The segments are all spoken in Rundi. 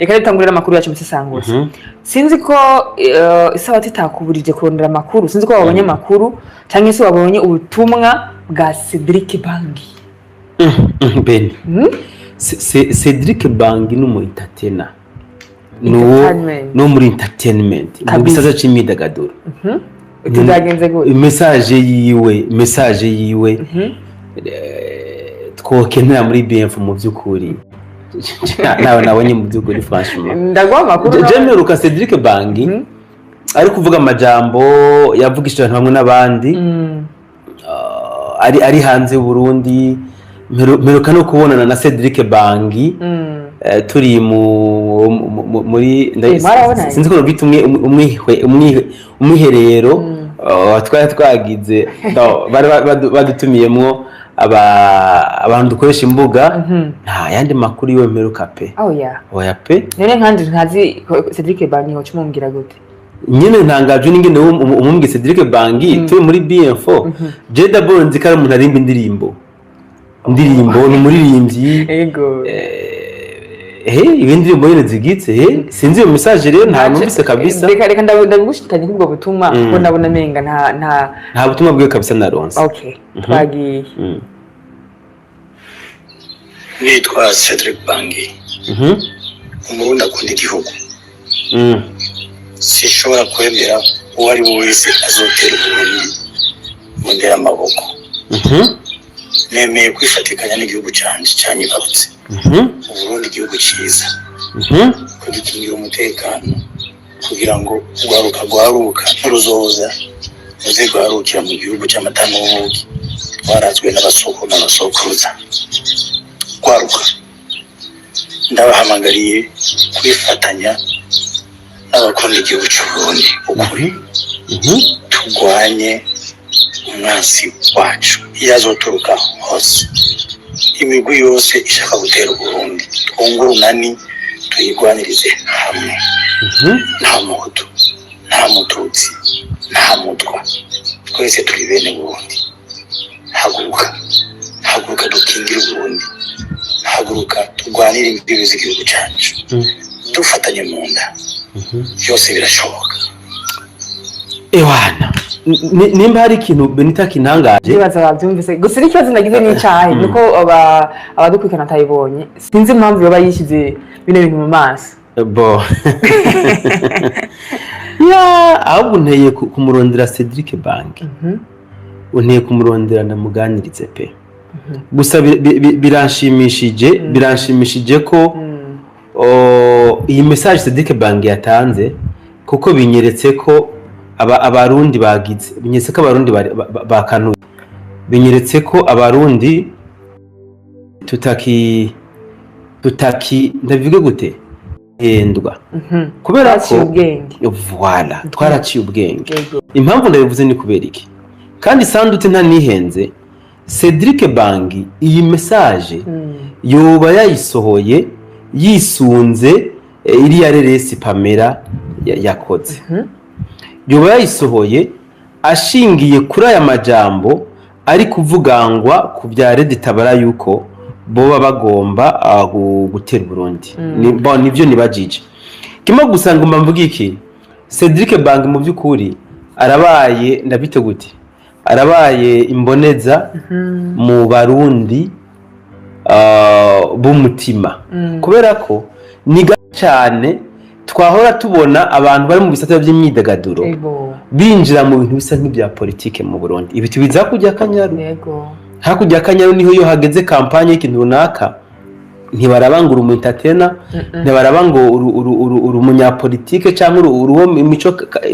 Reka dutangurire amakuru yacu musesanguzi. Sinzi ko isabato itakuburije kurondera amakuru, sinzi ko wabonye amakuru cyangwa se wabonye ubutumwa bwa Cedric Bangi. Ben, Cedric Bangi ni umu entertainer, ni uwo Entertainment. No muri entertainment, mu gisata c'imyidagaduro. Tuzagenze gute? Message yiwe twokenera muri BF mu by'ukuri nawe nabonye mu by'ukuri, franchement. Ndaguha amakuru. Je mperuka Cedric Bangi ari kuvuga amajambo yavugishije abantu bamwe n'abandi, ari hanze y'u Burundi. Mperuka no kubonana na Cedric Bangi, turi muri Mwarabonanye? Sinzi ko bita umwiherero twari twagize. No, bari badutumiyemwo abantu dukoresha imbuga. Nta yandi makuru yiwe mperuka pe. Oh yeah. Oya pe. None nkanje ntazi Cedric Bangi, ngo cumumbwira gute? Nyine ntangajwe n'ingene umubwiye Cedric Bangi turi muri BM4. Je d'abord nzi ko ari umuntu arimba indirimbo, ni umuririmbyi. He, ibindi ndirimbo nyine zigitse he, sinzi iyo message rero, nta numvise kabisa. Reka ndabigushikanye kubwo butumwa, kuko ndabona menga nta Nta butumwa bwiwe kabisa naronse. Okay, twagiye. Nitwa Cedric Bangi, Umurundi akunda igihugu. Sinshobora kwemera uwo ari we wese azotera Uburundi ngo ndere amaboko. Nemeye kwifatikanya n'igihugu canje canyibarutse, Uburundi, igihugu ciza, kugikingira umutekano, kugira ngo urwaruka rwaruka ntiruzoza ruze rwarukira mu gihugu cy'amata n'ubuki twarazwe n'abasoko n'abasokuruza. Rwaruka, ndabahamagariye kwifatanya n'abakunda igihugu cy'u Burundi ukuri, turwanye umwansi wacu iyo azoturuka hose, imigwi yose ishaka gutera Uburundi. Twunge urunani, tuyigwanirize hamwe. Nta Muhutu, nta Mututsi, nta Mutwa, twese turi bene Burundi. Haguruka, haguruka dukingire Uburundi, haguruka turwanire imbibi z'igihugu cyacu. Dufatanye mu nda, byose birashoboka. Ewana, nimba hari ikintu Benita kintangaje. Ndibaza babyumvise, gusa n'ikibazo nagize n'icahe nuko abadukurikirana atayibonye. Sinzi impamvu yoba yishyize bino bintu mu maso. Bo ya, ahubwo unteye kumurondera Cedric Bangi, unteye kumurondera ndamuganirize pe. Gusa biranshimishije ko iyi message Cedric Bangi yatanze, kuko binyeretse ko Abarundi bagize, binyeretse ko Abarundi bakanuye, binyeretse ko Abarundi tutaki, ndabivuge gute, hendwa, kubera ko Twaciye ubwenge. Voilà, twaraciye ubwenge. Yego. Impamvu ndabivuze ni kubera iki? Kandi sandutse ntanihenze, Cedric Bangi iyi message yoba yayisohoye yisunze iriya reresi Pamela yakoze. Yoba yayisohoye ashingiye kuri aya majambo ari kuvugangwa ku bya Red Tabara, yuko boba bagomba gutera Burundi. Bon, nivyo nibajije kimwe gusa, ngomba mvuge iki: Cedric Bangi mu by'ukuri arabaye, ndabite gute, arabaye imboneza mu Barundi b'umutima, kubera ko ni gake cyane twahora tubona abantu bari mu bisata by'imyidagaduro binjira mu bintu bisa nk'ibya politike mu Burundi. Ibi tubizi hakurya y'Akanyaru. Hakurya y'Akanyaru niho iyo hageze campagne y'ikintu runaka, ntibaraba ngo uri umu entertainer, ntibaraba ngo uri umunyapolitike cyangwa uri uwo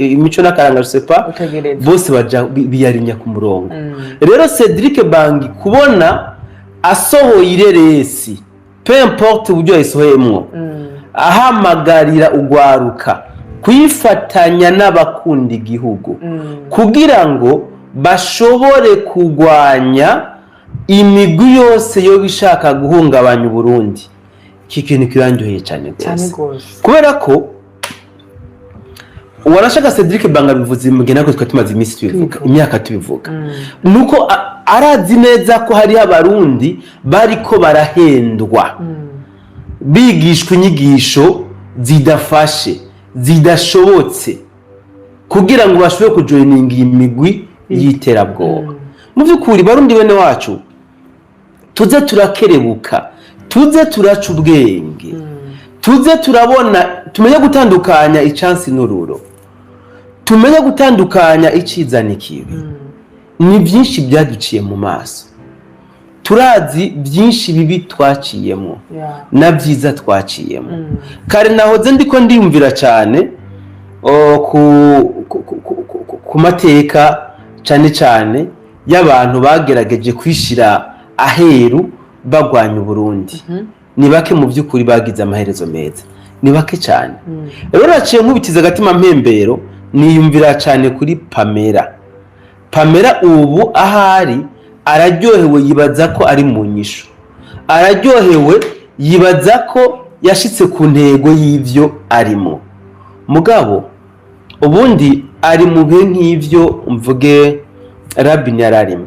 imico n'akaranga sepa. Utegereza. Bose baja biyarinya ku murongo. Rero Cedric Bangi kubona asohoye ireresi, peu importe uburyo yayisohoyemwo, ahamagarira ugwaruka kwifatanya n'abakunda igihugu kugira ngo bashobore kurwanya imigwi yose yoba ishaka guhungabanya Uburundi, iki kintu kirandyoheye cyane cyane rwose, rwose. Kubera ko warashaka Cedric Banga bivuze mu gihe natwe twari tumaze iminsi tubivuga, Tubivuga. imyaka tubivuga, nuko arazi neza ko hariho Abarundi bariko barahendwa, bigishwa inyigisho. Zidafashe, zidashobotse, kugira ngo bashobore kujoininga iyi migwi y'iterabwoba. Mu by'ukuri, Barundi bene wacu, tuze turakerebuka, tuze turaca ubwenge, tuze turabona, tumenye gutandukanya icansi n'ururo, tumenye gutandukanya iciza n'ikibi. Ni byinshi byaduciye mu maso, turazi byinshi bibi twaciyemo na byiza twaciyemo. Kare nahoze ndiko ndiyumvira cyane ku mateka, cyane cyane y'abantu bagerageje kwishira aheru bagwanya Uburundi. Ni bake mu by'ukuri bagize amaherezo meza, ni bake cyane. Rero naciye nkubitiza agatima mpembero, niyumvira cyane kuri Pamela. Pamela ubu ahari araryohewe, yibaza ko ari mu nyishu, araryohewe, yibaza ko yashitse ku ntego y'ivyo arimo. Mugabo ubundi ari mu bihe nk'ivyo mvuge Rabin yari arimo.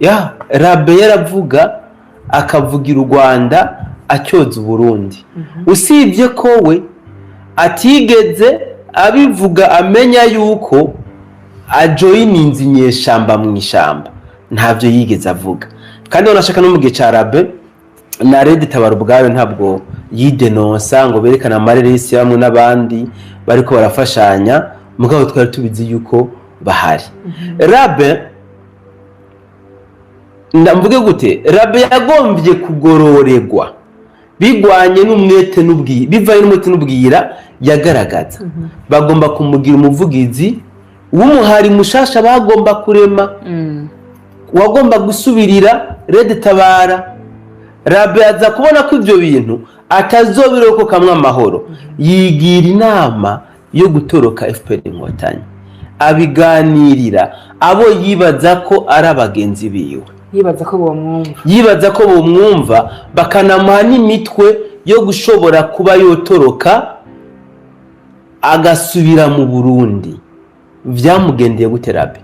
Ya Rabe yaravuga, akavugira u Rwanda, acyoza Uburundi. Usibye ko we atigeze abivuga, amenya yuko ajoyininze inyeshamba mu ishamba, ntabyo yigeze avuga. Kandi wanashaka no mu gihe ca Rabe na RED Tabara ubwayo ntabwo yidenonsa ngo berekane amareresi bamwe n'abandi bariko barafashanya. Mugabo twari tubizi yuko bahari. Rabe, ndamvuge gute, Rabe yagombye kugororerwa bigwanye n'umwete n'ubwira, bivanye n'umwete n'ubwira yagaragaza. Bagomba kumugira umuvugizi w'umuhari mushasha bagomba kurema, wagomba gusubirira RED Tabara. Rabe aza kubona ko ibyo bintu atazobirokokamwo amahoro, yigira inama yo gutoroka FPR Inkotanyi, abiganirira abo yibaza ko ari abagenzi biwe. Yibaza ko bomwumva. Yibaza ko bomwumva, bakanamuha n'imitwe yo gushobora kuba yotoroka agasubira mu Burundi. Vyamugendeye gute Rabe?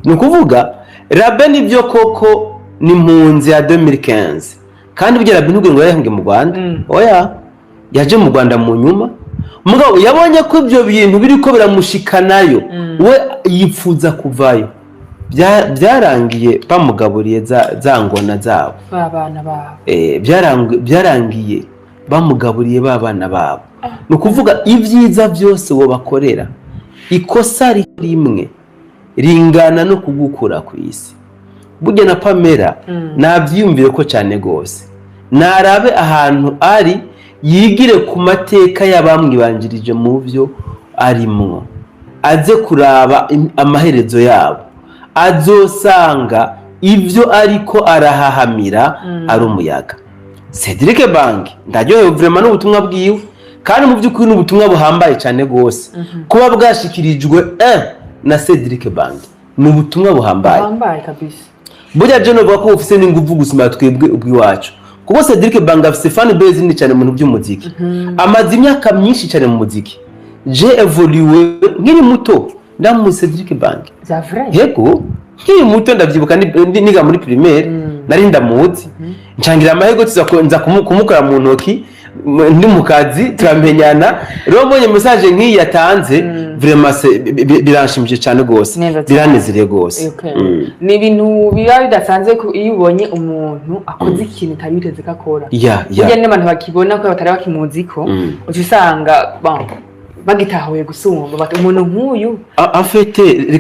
Ni ukuvuga Rabe nibyo koko ni impunzi ya 2015, kandi burya Rabe ntubwire ngo yahembwe mu Rwanda. Oya, yaje mu Rwanda mu nyuma. Mugabo yabonye ko ibyo bintu biriko biramushikanayo, we yipfuza kuvayo. Byarangiye bamugaburiye za ngona zabo. B'abana babo. Byarangiye bamugaburiye ba bana babo. Ni ukuvuga ibyiza byose wobakorera, ikosa rimwe ringana no kugukura ku isi. Burya na Pamela nabyiyumvire ko cyane rwose, narabe ahantu ari, yigire ku mateka y'abamwibanjirije mu byo arimwo, aze kuraba amaherezo yabo, azosanga ibyo ariko arahahamira ari umuyaga. Cedric Bank, ndaryohewe vraiment n'ubutumwa bwiwe, kandi mu by'ukuri ni ubutumwa buhambaye cyane rwose kuba bwashikirijwe na Cedric Bank. Ni ubutumwa buhambaye. Bambaye kabisa. Burya je novuga ko bufise n'inguvu gusumba twebwe ubw'iwacu, kuko Cedric Bank afise fan base nini cyane mu bintu by'umuziki, amaze imyaka myinshi cyane mu muziki. J'ai évolué nkiri muto ndamuzi Cedric Bank. Vya vrai? Yego, nkiri muto ndavyibuka, niga muri primaire nari ndamuzi, ncangira amahirwe tuza nza kumukora mu ntoki ndi mu kazi, turamenyana. Rero mbonye message nk'iyi yatanze, vraiment biranshimishije cyane rwose. Neza cyane. Biranezereye rwose. Okay. Ni ibintu biba bidasanzwe ko iyo ubonye umuntu akoze ikintu utari witeze ko akora, burya n'abantu bakibona ko batari bakimuzi ko uca usanga, bon, bagitahuye gusumba bati umuntu nk'uyu. En fait,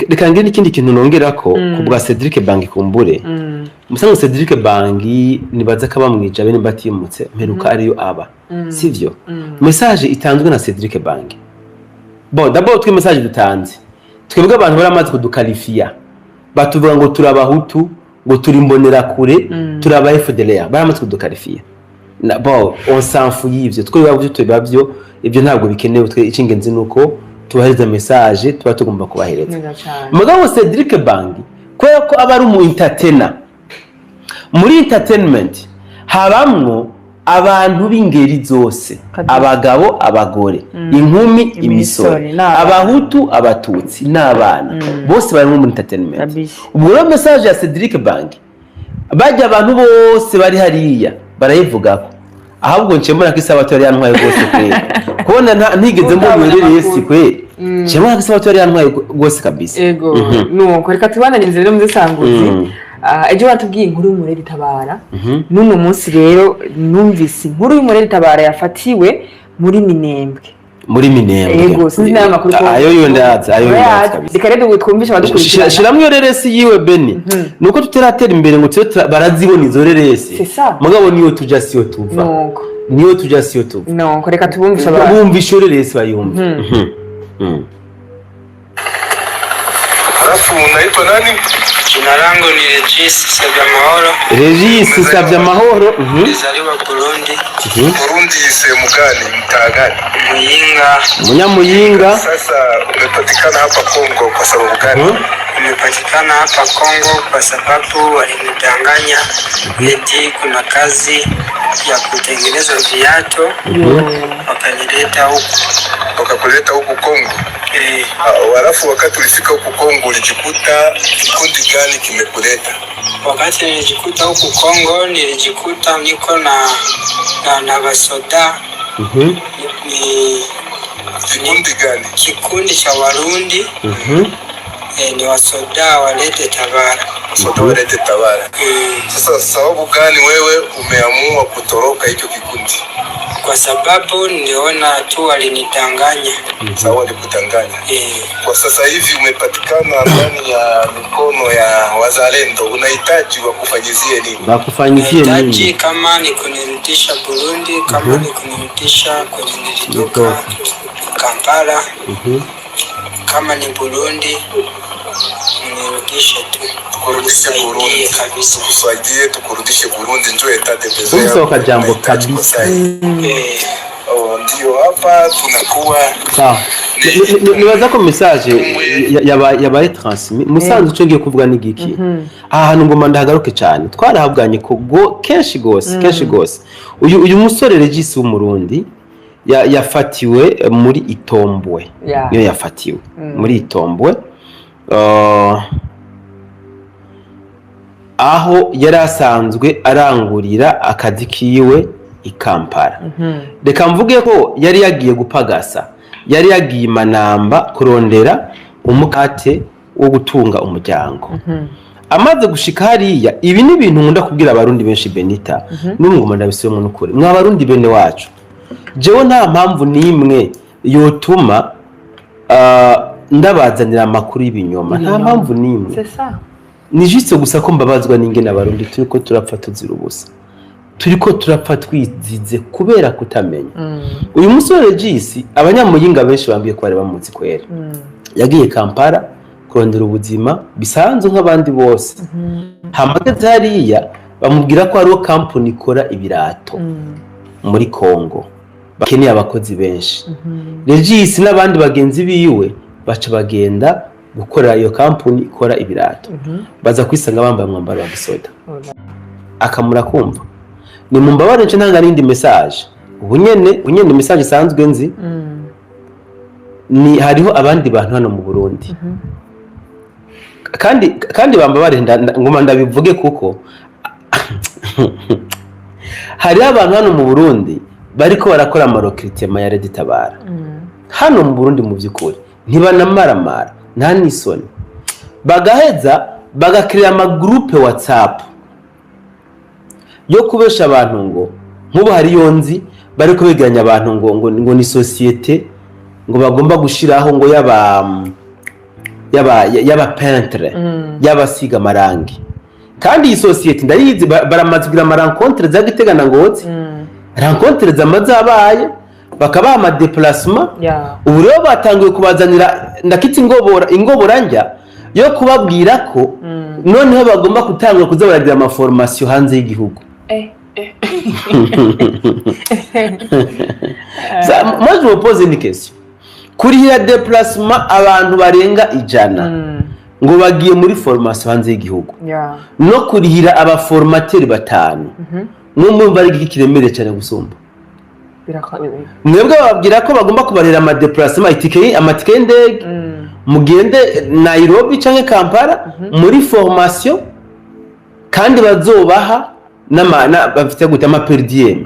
reka ngire n'ikindi kintu nongera ko ku bwa Cedric Bangi kumbure. Musanzwe Cedric Bangi nibaza ko abamwija bene batimutse mperuka ariyo aba, sivyo? Message itanzwe na Cedric Bangi, bon, d'abord twe message dutanze twebwe, abantu baramaze kudukalifiya, batuvuga ngo turi abahutu, ngo turi imbonerakure, turi aba FDLR, baramaze kudukalifiya. Bon, on s'en fout y'ivyo, twe biba byo tubiba byo, ibyo ntabwo bikenewe. Twe icy'ingenzi ni uko tubahereza message tuba tugomba kubahereza. Neza cyane. Mugabo Cedric Bangi, kubera ko aba ari umu entertainer, muri entertainment habamwo abantu b'ingeri zose. Kabisa. Abagabo, abagore, inkumi, imisore, Imisore, n'abana. abahutu, abatutsi n'abana, bose barimo muri entertainment. Kabisa. Ubwo rero message ya Cedric Bangi, bajya abantu bose bari hariya barayivugako. Ahubwo nce mbona ko isabato yari yantwaye rwose kweli, kubona ntigeze mbona Utabona ireresi amakuru. Kweli nce mbona ko isabato yari yantwaye rwose kabisa. Ego, nuko reka tubandanirize rero muzisanguzi. Ah, ejo batubwiye inkuru y'umureri tabara. N'uno munsi rero numvise inkuru y'umureri tabara yafatiwe muri Minembwe. Muri Minembwe. Ego, sinzi n'ayo makuru ko Ayo yo ndazi, ayo yo ndazi kabisa. Reka rero twumvishe abadukurikirana. Shiramwo iyo reresi yiwe, Beni. Nuko tuteratera imbere ngo tube barazibona izo reresi. C'est ça. Mugabo niyo tuja siyo tuva. Nuko Niyo tuja siyo tuva. Nuko reka tubumvishe abantu. Bumva iyo reresi, bayumva. Halafu unaitwa nani? Jina langu ni Regis Sabyamahoro. Regis Savye Amahoro. Nilizaliwa Burundi, Burundi sehemu gani? Mtaa gani? Muyinga. Munyamuyinga. Sasa umepatikana hapa Kongo kwa sababu gani? Nimepatikana hapa Kongo kwa sababu walinidanganya eti kuna kazi ya kutengeneza viatu, wakanileta huku. Wakakuleta huku Kongo. Eh. Ah, halafu wakati ulifika huku Kongo ulijikuta kikundi gani kimekuleta? Wakati nilijikuta huku Kongo nilijikuta niko na basoda ni Kikundi gani? Kikundi cha Warundi. Ni wasoda wa Red Tabara. Soda wa Red Tabara. Sasa sababu gani wewe umeamua kutoroka hicho kikundi? Kwa sababu niliona tu walinidanganya. Sawa, walikudanganya. Eh. Kwa sasa hivi umepatikana ndani ya mikono ya wazalendo, unahitaji wakufanyizie nini? Bakufanyizie Nahitaji nini? Kama ni kunirudisha Burundi, kama ni kunirudisha kwenye nilitoka Kampala, kama ni Burundi mnirudishe tu. Tukurudishe Nisaidie Burundi. kabisa. Tukusaidie, tukurudishe Burundi, njoo état de besoin. Umse wakajambo Unahitaji kwa kabisa. sasa hivi. Eh. Oh, ndio hapa tunakuwa. Sawa. Nibaza ko message yabaye transmis. Musanze ico ngiye kuvuga ni giki? Aha hantu ngoma ndahagaruke cyane, twarahabwanye ko kenshi gose, kenshi gose. Uyu musore Regis w'Umurundi yafatiwe muri Itombwe. Niyo yafatiwe muri Itombwe, aho yari asanzwe arangurira akazi kiwe i Kampala. Reka mvuge ko yari yagiye gupagasa, yari yagiye i Manamba kurondera umukate wo gutunga umuryango. Amaze gushika hariya, ibi ni ibintu nkunda kubwira Abarundi benshi, Benita, n'ubu ngoma ndabisubiyemo. N'ukuri mwa Barundi bene wacu, jewe nta mpamvu n'imwe yotuma ndabazanira amakuru y'ibinyoma, nta mpamvu n'imwe. C'est ça. Ni juste gusa ko mbabazwa n'ingene Abarundi turiko turapfa tuzira ubusa, turiko turapfa twizize kubera kutamenya. Uyu musore Regis, Abanyamuyinga benshi bambwiye ko bari bamuzi kwera. Yagiye Kampala kurondera ubuzima bisanzwe nk'abandi bose. Hamageze hariya bamubwira ko hariho kampani ikora ibirato muri Congo, bakeneye abakozi benshi. Regis n'abandi bagenzi biwe baca bagenda gukora iyo kampani ikora ibirato, baza kwisanga bambaye umwambaro wa gisoda. Akamura kumva ni mu mbabare. Nce ntanga n'indi message ubu nyene, message isanzwe nzi ni hariho abandi bantu hano mu Burundi, kandi bambabare, ngoma ndabivuge kuko hariho abantu hano mu Burundi bariko barakora ama recrutement ya Red Tabara hano mu Burundi. Mu by'ukuri ntibanamaramara, nta n'isoni, bagaheza bagakirira ama groupe WhatsApp yo kubesha abantu ngo nk'ubu hariyo nzi bariko begeranya abantu ngo ni société ngo bagomba gushiraho ngo y'aba peintre, y'abasiga amarangi. Kandi iyi société ndayizi, baramaze kugira ama rencontre za Gitega na Ngozi, rencontre zamaze zabaye, bakabaha ama déplacement. Ubu rero batanguye kubazanira ndakitse ingobora ingobora njya yo kubabwira ko noneho bagomba gutangura kuza baragira ama formation hanze y'igihugu. Moi, je me pose une question: kurihira déplacement abantu barenga 100 ngo bagiye muri formation hanze y'igihugu no kurihira aba formateur batanu, mwumva ari igiki kiremereye cyane gusumba? Mwebwe bababwira ko bagomba kubarira ama déplacement, itike, amatike y'indege, mugende Nairobi canke Kampala muri formation, kandi bazobaha bafite gute ama per diem.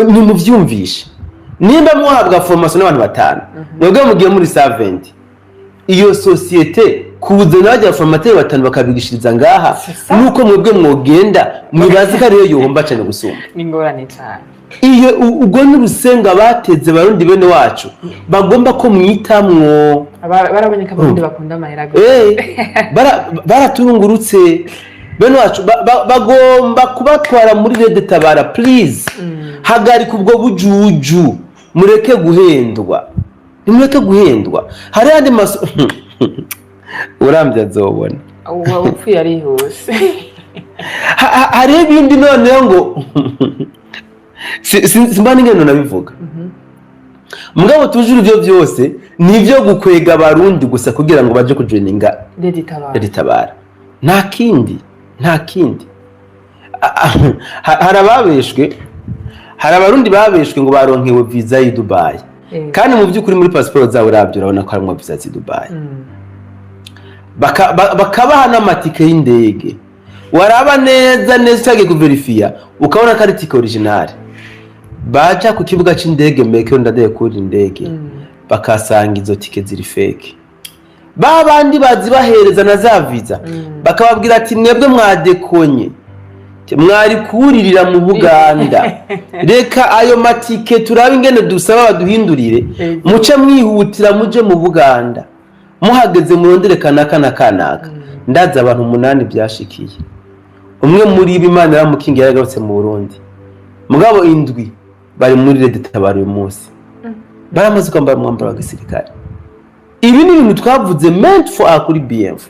Ntimuvyumvishe. Nimba muhabwa formation n'abantu batanu, mwebwe mugiye muri 70, iyo société kuzana bajya formateurs batanu bakabigishiriza ngaha, C'est ça. nuko mwebwe mwogenda, mwibaze ko ariyo yohomba cyane gusumba. Ni ingorane cyane. Iyo ubwo n'urusenga bateze Barundi bene wacu bagomba ko mwitamwo. Barabonye ko Abarundi bakunda amahera gose. Baraturungurutse bene wacu, bagomba kubatwara muri RED Tabara. Please, hagarika ubwo bujuju, mureke guhendwa, nimureke guhendwa. Hari andi maso urambye azobona. Uba upfuye arihuse. Hariho ibindi noneho ngo simba n'ingendo nabivuga. Mugabo tujure, ibyo byose ni ibyo gukwega Abarundi gusa kugira ngo baje kujoininga RED Tabara. Ritabara. Nta kindi, nta kindi. Hari ababeshwe, hari Abarundi babeshwe ngo baronkewe visa y'i Dubai, kandi mu by'ukuri muri pasiporo zabo urabyo urabona ko harimo visa z'i Dubai. Bakabaha n'amatike y'indege, waraba neza neza utagiye kuverifiya ukabona ko ari tike originale. Baja ku kibuga c'indege Melchior Ndadaye kurira indege, bakasanga izo tike ziri fake. Ba bandi bazibahereza na za visa bakababwira ati: "Mwebwe mwadekonye, mwari kuwuririra mu Buganda. Reka ayo matike turabe ingene dusaba baduhindurire, muce mwihutira muje mu Buganda, muhageze murondere kanaka na kanaka." Ndazi abantu umunani byashikiye. Umwe muri bo Imana yaramukingiye, yaragarutse mu Burundi. Mugabo indwi bari muri RED Tabara uyu munsi, baramaze kwambara umwambaro wa gisirikare. Ibi ni ibintu twavuze maintes fois kuri BMF.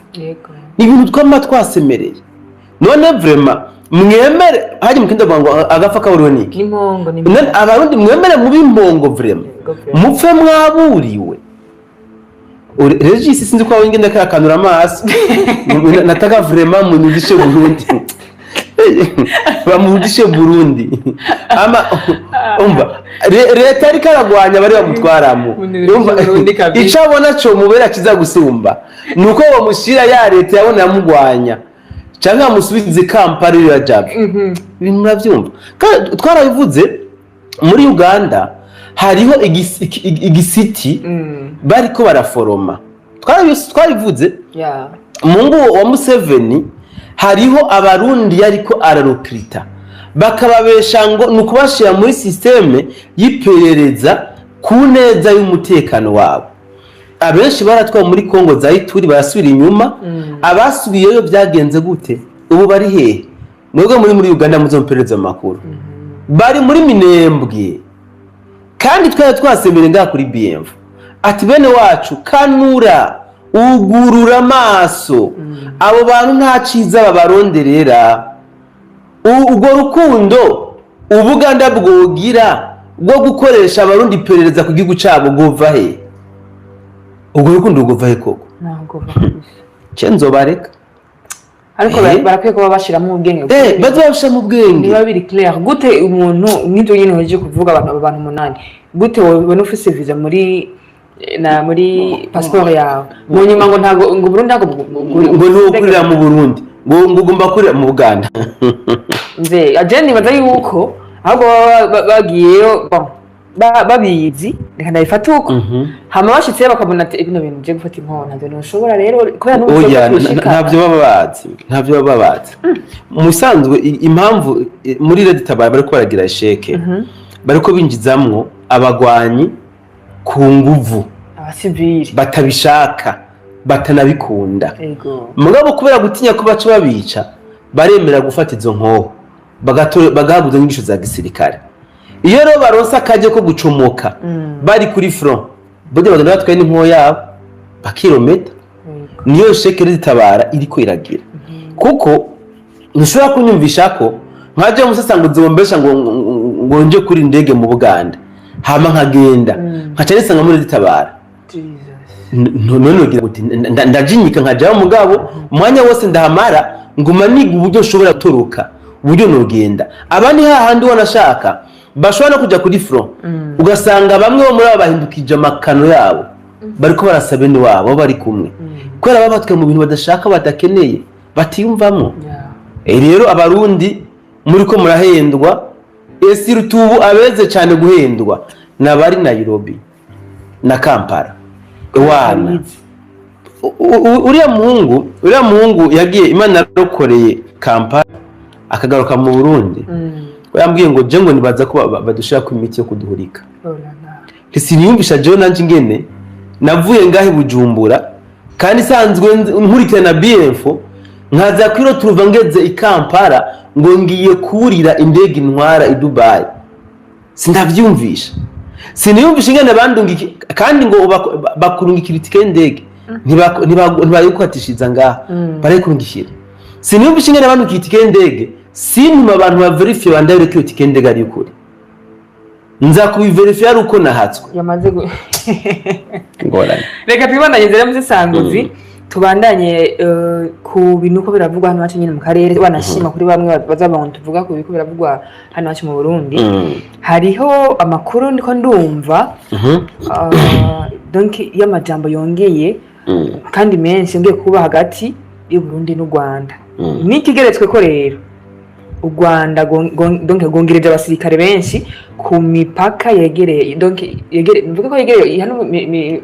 Ni ibintu twama twasemereye. None vraiment mwemere hajya mukindi avuga ngo agapfa kaburiwe niki? N'impongo ni. None Abarundi mwemere mubi impongo vraiment, mupfe mwaburiwe. Regis, sinzi ko wabonye ngenda karakanura amaso. Nataka vraiment munirudishe Burundi, bamurudishe Burundi. Ama umva, leta ariko aragwanya bari bamutwaramo. Munirudishe Umva, Burundi kabisa. ico abona co mubera kiza gusumba nuko bamushyira ya leta yabona yamugwanya, canke bamusubize Kampala iyo yajava. Ibintu muravyumva. Kandi twarabivuze, muri Uganda hariho igisiti bariko baraforoma. Twarabivuze. Mungu wa Museveni, hariho Abarundi yariko ararukirita, bakababesha ngo ni ukubashira muri système y'iperereza ku neza y'umutekano wabo. Abenshi baratwawe muri Kongo za Ituri, barasubira inyuma. Abasubiyeyo byagenze gute? Ubu bari hehe? Mwebwe muri Uganda muzomuperereza mu makuru, bari muri Minembwe. Kandi twari twasemere ngaha kuri BMF ati: "Bene wacu, kanura, ugurura amaso, abo bantu nta ciza babaronderera." Urwo rukundo Ubuganda bwogira bwo gukoresha Abarundi iperereza ku gihugu cabo rwova he? Urwo rukundo rwova he koko? Ntabwo bakabisa. Ce nzobareka. Ariko barakwiye kuba bashiramo ubwenge. Baze babisha mu bwenge. Niba biri clair gute, umuntu nk'ibyo nyine uhejeje kuvuga, abantu umunani, gute wobona ufise visa muri na muri passport yawe, mu nyuma ngo ntago ngo Burundi ntago Ngo ntukurira mu Burundi, ngo ugomba kurira mu Buganda. Nze aje nibaza yuko ahubwo baba bagiyeyo, bon, babizi, reka ndabifata uko. Hama bashitseyo bakabona ati: "Bino bintu nje gufata inkono ntabyo ntushobora rero kubera n'ubu Oya, twishikana." ntabyo baba bazi, ntabyo baba bazi. Mu bisanzwe impamvu muri RED Tabara bariko baragira échec, bariko binjizamwo abagwanyi ku nguvu, abasivili batabishaka, batanabikunda. Mugabo kubera gutinya ko baca babica, baremera gufata izo nkoho, bagahabwa izo nyigisho za gisirikare. Iyo rero baronse akaryo ko gucomoka bari kuri front, burya bagenda batwaye n'inkoho yabo bakirometa. Niyo échec RED Tabara iriko iragira, kuko ntushobora kunyumvisha ko nkaje musasanguzi bombesha ngo nje kuri indege mu Buganda, hama nkagenda nkaca nisanga muri Tabara. Jesus. None ugira uti ndajinyika nkajayo, mugabo umwanya wose ndahamara nguma niga uburyo nshobora gutoroka, uburyo nogenda. Abandi hahandi wanashaka bashobora no kuja kuri front, ugasanga bamwe bo muri abo bahindukije amakano yabo, bariko barasa bene wabo bari kumwe, kubera baba batwaye mu bintu badashaka, badakeneye, batiyumvamwo. Rero Abarundi muri ko murahendwa. Esi rutubu abeze cyane guhendwa nabari Nairobi na Kampala wana. Abizi. Uriya muhungu yagiye, Imana yarokoreye Kampala, akagaruka mu Burundi. Yambwiye ngo je ngo nibaza ko badushira ku imiti yo kuduhurika. Oh la la. Siniyumvisha jewe nanje ingene navuye ngahe i Bujumbura kandi isanzwe nkurikirana BF, nkaza kwiro turuva ngeze i Kampala ngo ngiye kurira indege intwara i Dubai. Sindavyumvisha, siniyumvisha ingene bandungiki kandi ngo bakurungikira itike y'indege, ntibayikatishiriza ngaha, barayikurungikira. Siniyumvisha ingene bandungikira itike y'indege, sintuma abantu baverifiye bandabire ko iyo tike y'indege ari ukuri. Nza kubiverifiya ari uko nahatswe. Yamaze Ngorane. Reka twibandanye rero muzisanguzi, tubandanye ku bintu ko biravugwa hano iwacu nyine mu karere. Wanashima kuri bamwe bazavuga ngo tuvuga ku biriko biravugwa hano iwacu mu Burundi. Hariho amakuru ndiko ndumva, donc y'amajambo yongeye kandi menshi yongeye kuba hagati y'u Burundi n'u Rwanda. N'ikigeretswe ko rero u Rwanda donc rwongereje abasirikare benshi ku mipaka yegereye, donc yegereye, mvuga ko yegereye hano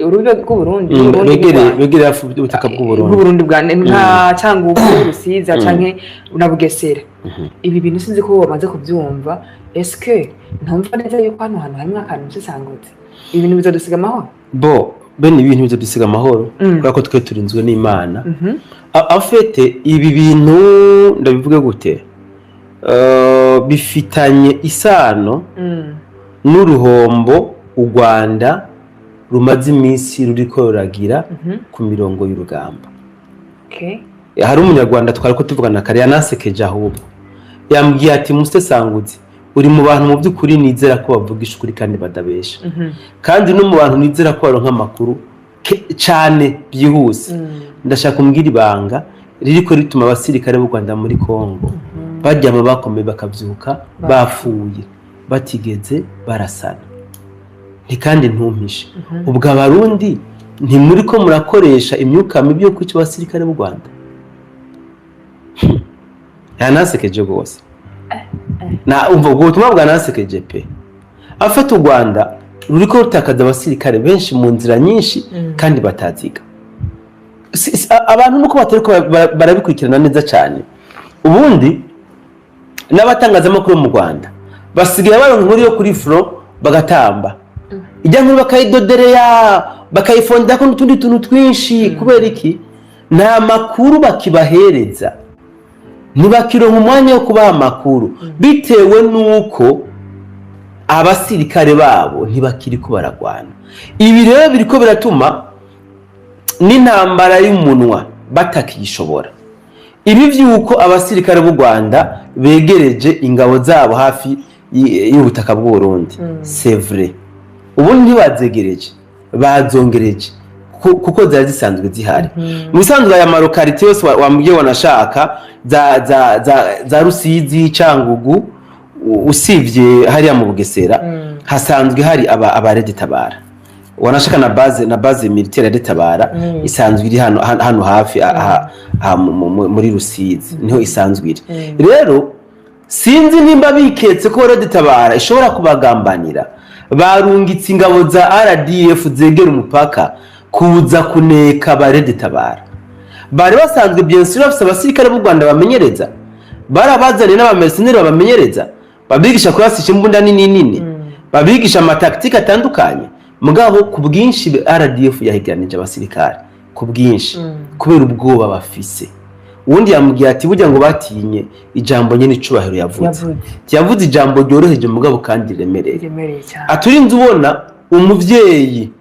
urubibe rw'u Burundi n'u Rwanda. Begereye hafi y'ubutaka bw'Uburundi. Bw'Uburundi bwa nka Cyangugu, Rusizi canke na Bugesera. Ibi bintu sinzi ko bamaze kubyumva. Eske ntumva neza yuko hano hantu harimo akantu musesangutse, ibi bintu bizodusiga amahoro? Bo bene ibintu bizodusiga amahoro, kubera ko twe turinzwe n'Imana. En fait, ibi bintu ndabivuge gute? Bifitanye isano n'uruhombo u Rwanda rumaze iminsi ruriko ruragira ku mirongo y'urugamba. Hari Umunyarwanda twari ko tuvugana kare, yanansekeje ahubwo. Yambwiye ati: "Musesanguzi, uri mu bantu mu by'ukuri nizera ko bavugisha ukuri kandi badabesha, kandi no mu bantu nizera ko baronka amakuru cane byihuse. Ndashaka kumbwira ibanga ririko rituma abasirikare b'u Rwanda muri Kongo baryama bakomeye, bakavyuka bapfuye, batigeze barasana. Nti kandi ntumpishe, ubwo Abarundi ntimuri ko murakoresha imyuka mibi yo kwica abasirikare b'u Rwanda?" Yanansekeje rwose. Na umva, ubwo butumwa bwanansekeje pe. Afite u Rwanda ruriko rutakaza abasirikare benshi mu nzira nyinshi kandi bataziga. Abantu nuko batariko barabikurikirana neza cyane. Ubundi n'abatangazamakuru mu Rwanda basigaye baronka inkuru yo kuri front, bagatamba ijya nkuru, bakayidodereya, bakayifondako n'utundi tuntu twinshi. Kubera iki? Nta makuru bakibahereza, ntibakironka umwanya wo kubaha amakuru, bitewe n'uko abasirikare babo ntibakiriko baragwana. Ibi rero biriko biratuma n'intambara y'umunwa batakiyishobora. Ibi vy'uko abasirikare b'u Rwanda begereje ingabo zabo hafi y'ubutaka bw'u Burundi, c'est vrai, ubundi ntibazegereje, bazongereje kuko zari zisanzwe zihari. Mu bisanzwe aya ma localités yose wambwiye, wanashaka za Rusizi, Cangugu, usibye hariya mu Bugesera, hasanzwe hari aba RED-Tabara, wanashaka na base militaire ya RED-Tabara isanzwe iri hano hafi aha muri Rusizi, niho isanzwe iri. Rero sinzi nimba biketse ko RED-Tabara ishobora kubagambanira, barungitse ingabo za RDF zegera umupaka kuza kuneka ba RED-Tabara. Bari basanzwe, bien sûr, bafise abasirikare b'u Rwanda bamenyereza, barabazaniye n'aba mercenaires babamenyereza, babigisha kurasisha imbunda nini nini, babigisha ama tactiques atandukanye. Mugabo ku bwinshi RDF yahiganije abasirikare ku bwinshi kubera ubwoba bafise. Uwundi yamubwiye ati burya ngo batinye ijambo nyene icubahiro yavuze. Yavuze. Yavuze ijambo ryoroheje mugabo kandi riremereye. Riremereye cyane. Aturinze ubona umuvyeyi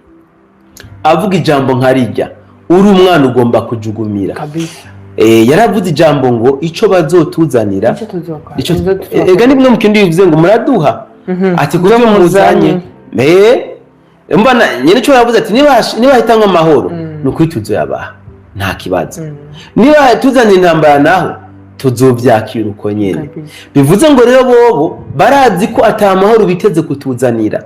avuga ijambo nka rijya, uri umwana ugomba kujugumira. Kabisa. Yaravuze ijambo ngo ico bazotuzanira icyo tuzokora ico Tuzo tuzokora. Ega ni bimwe mu kindi bivuze ngo muraduha ati kubyo Ibyo muzanye. muzanye. Mbona nyene ico yavuze ati niba hitamwo amahoro, ni ukuri tuzoyabaha, nta kibazo. Niba tuzanye intambara naho, tuzovyakira uko nyene. Bivuze ngo rero bobo barazi ko ata mahoro biteze kutuzanira,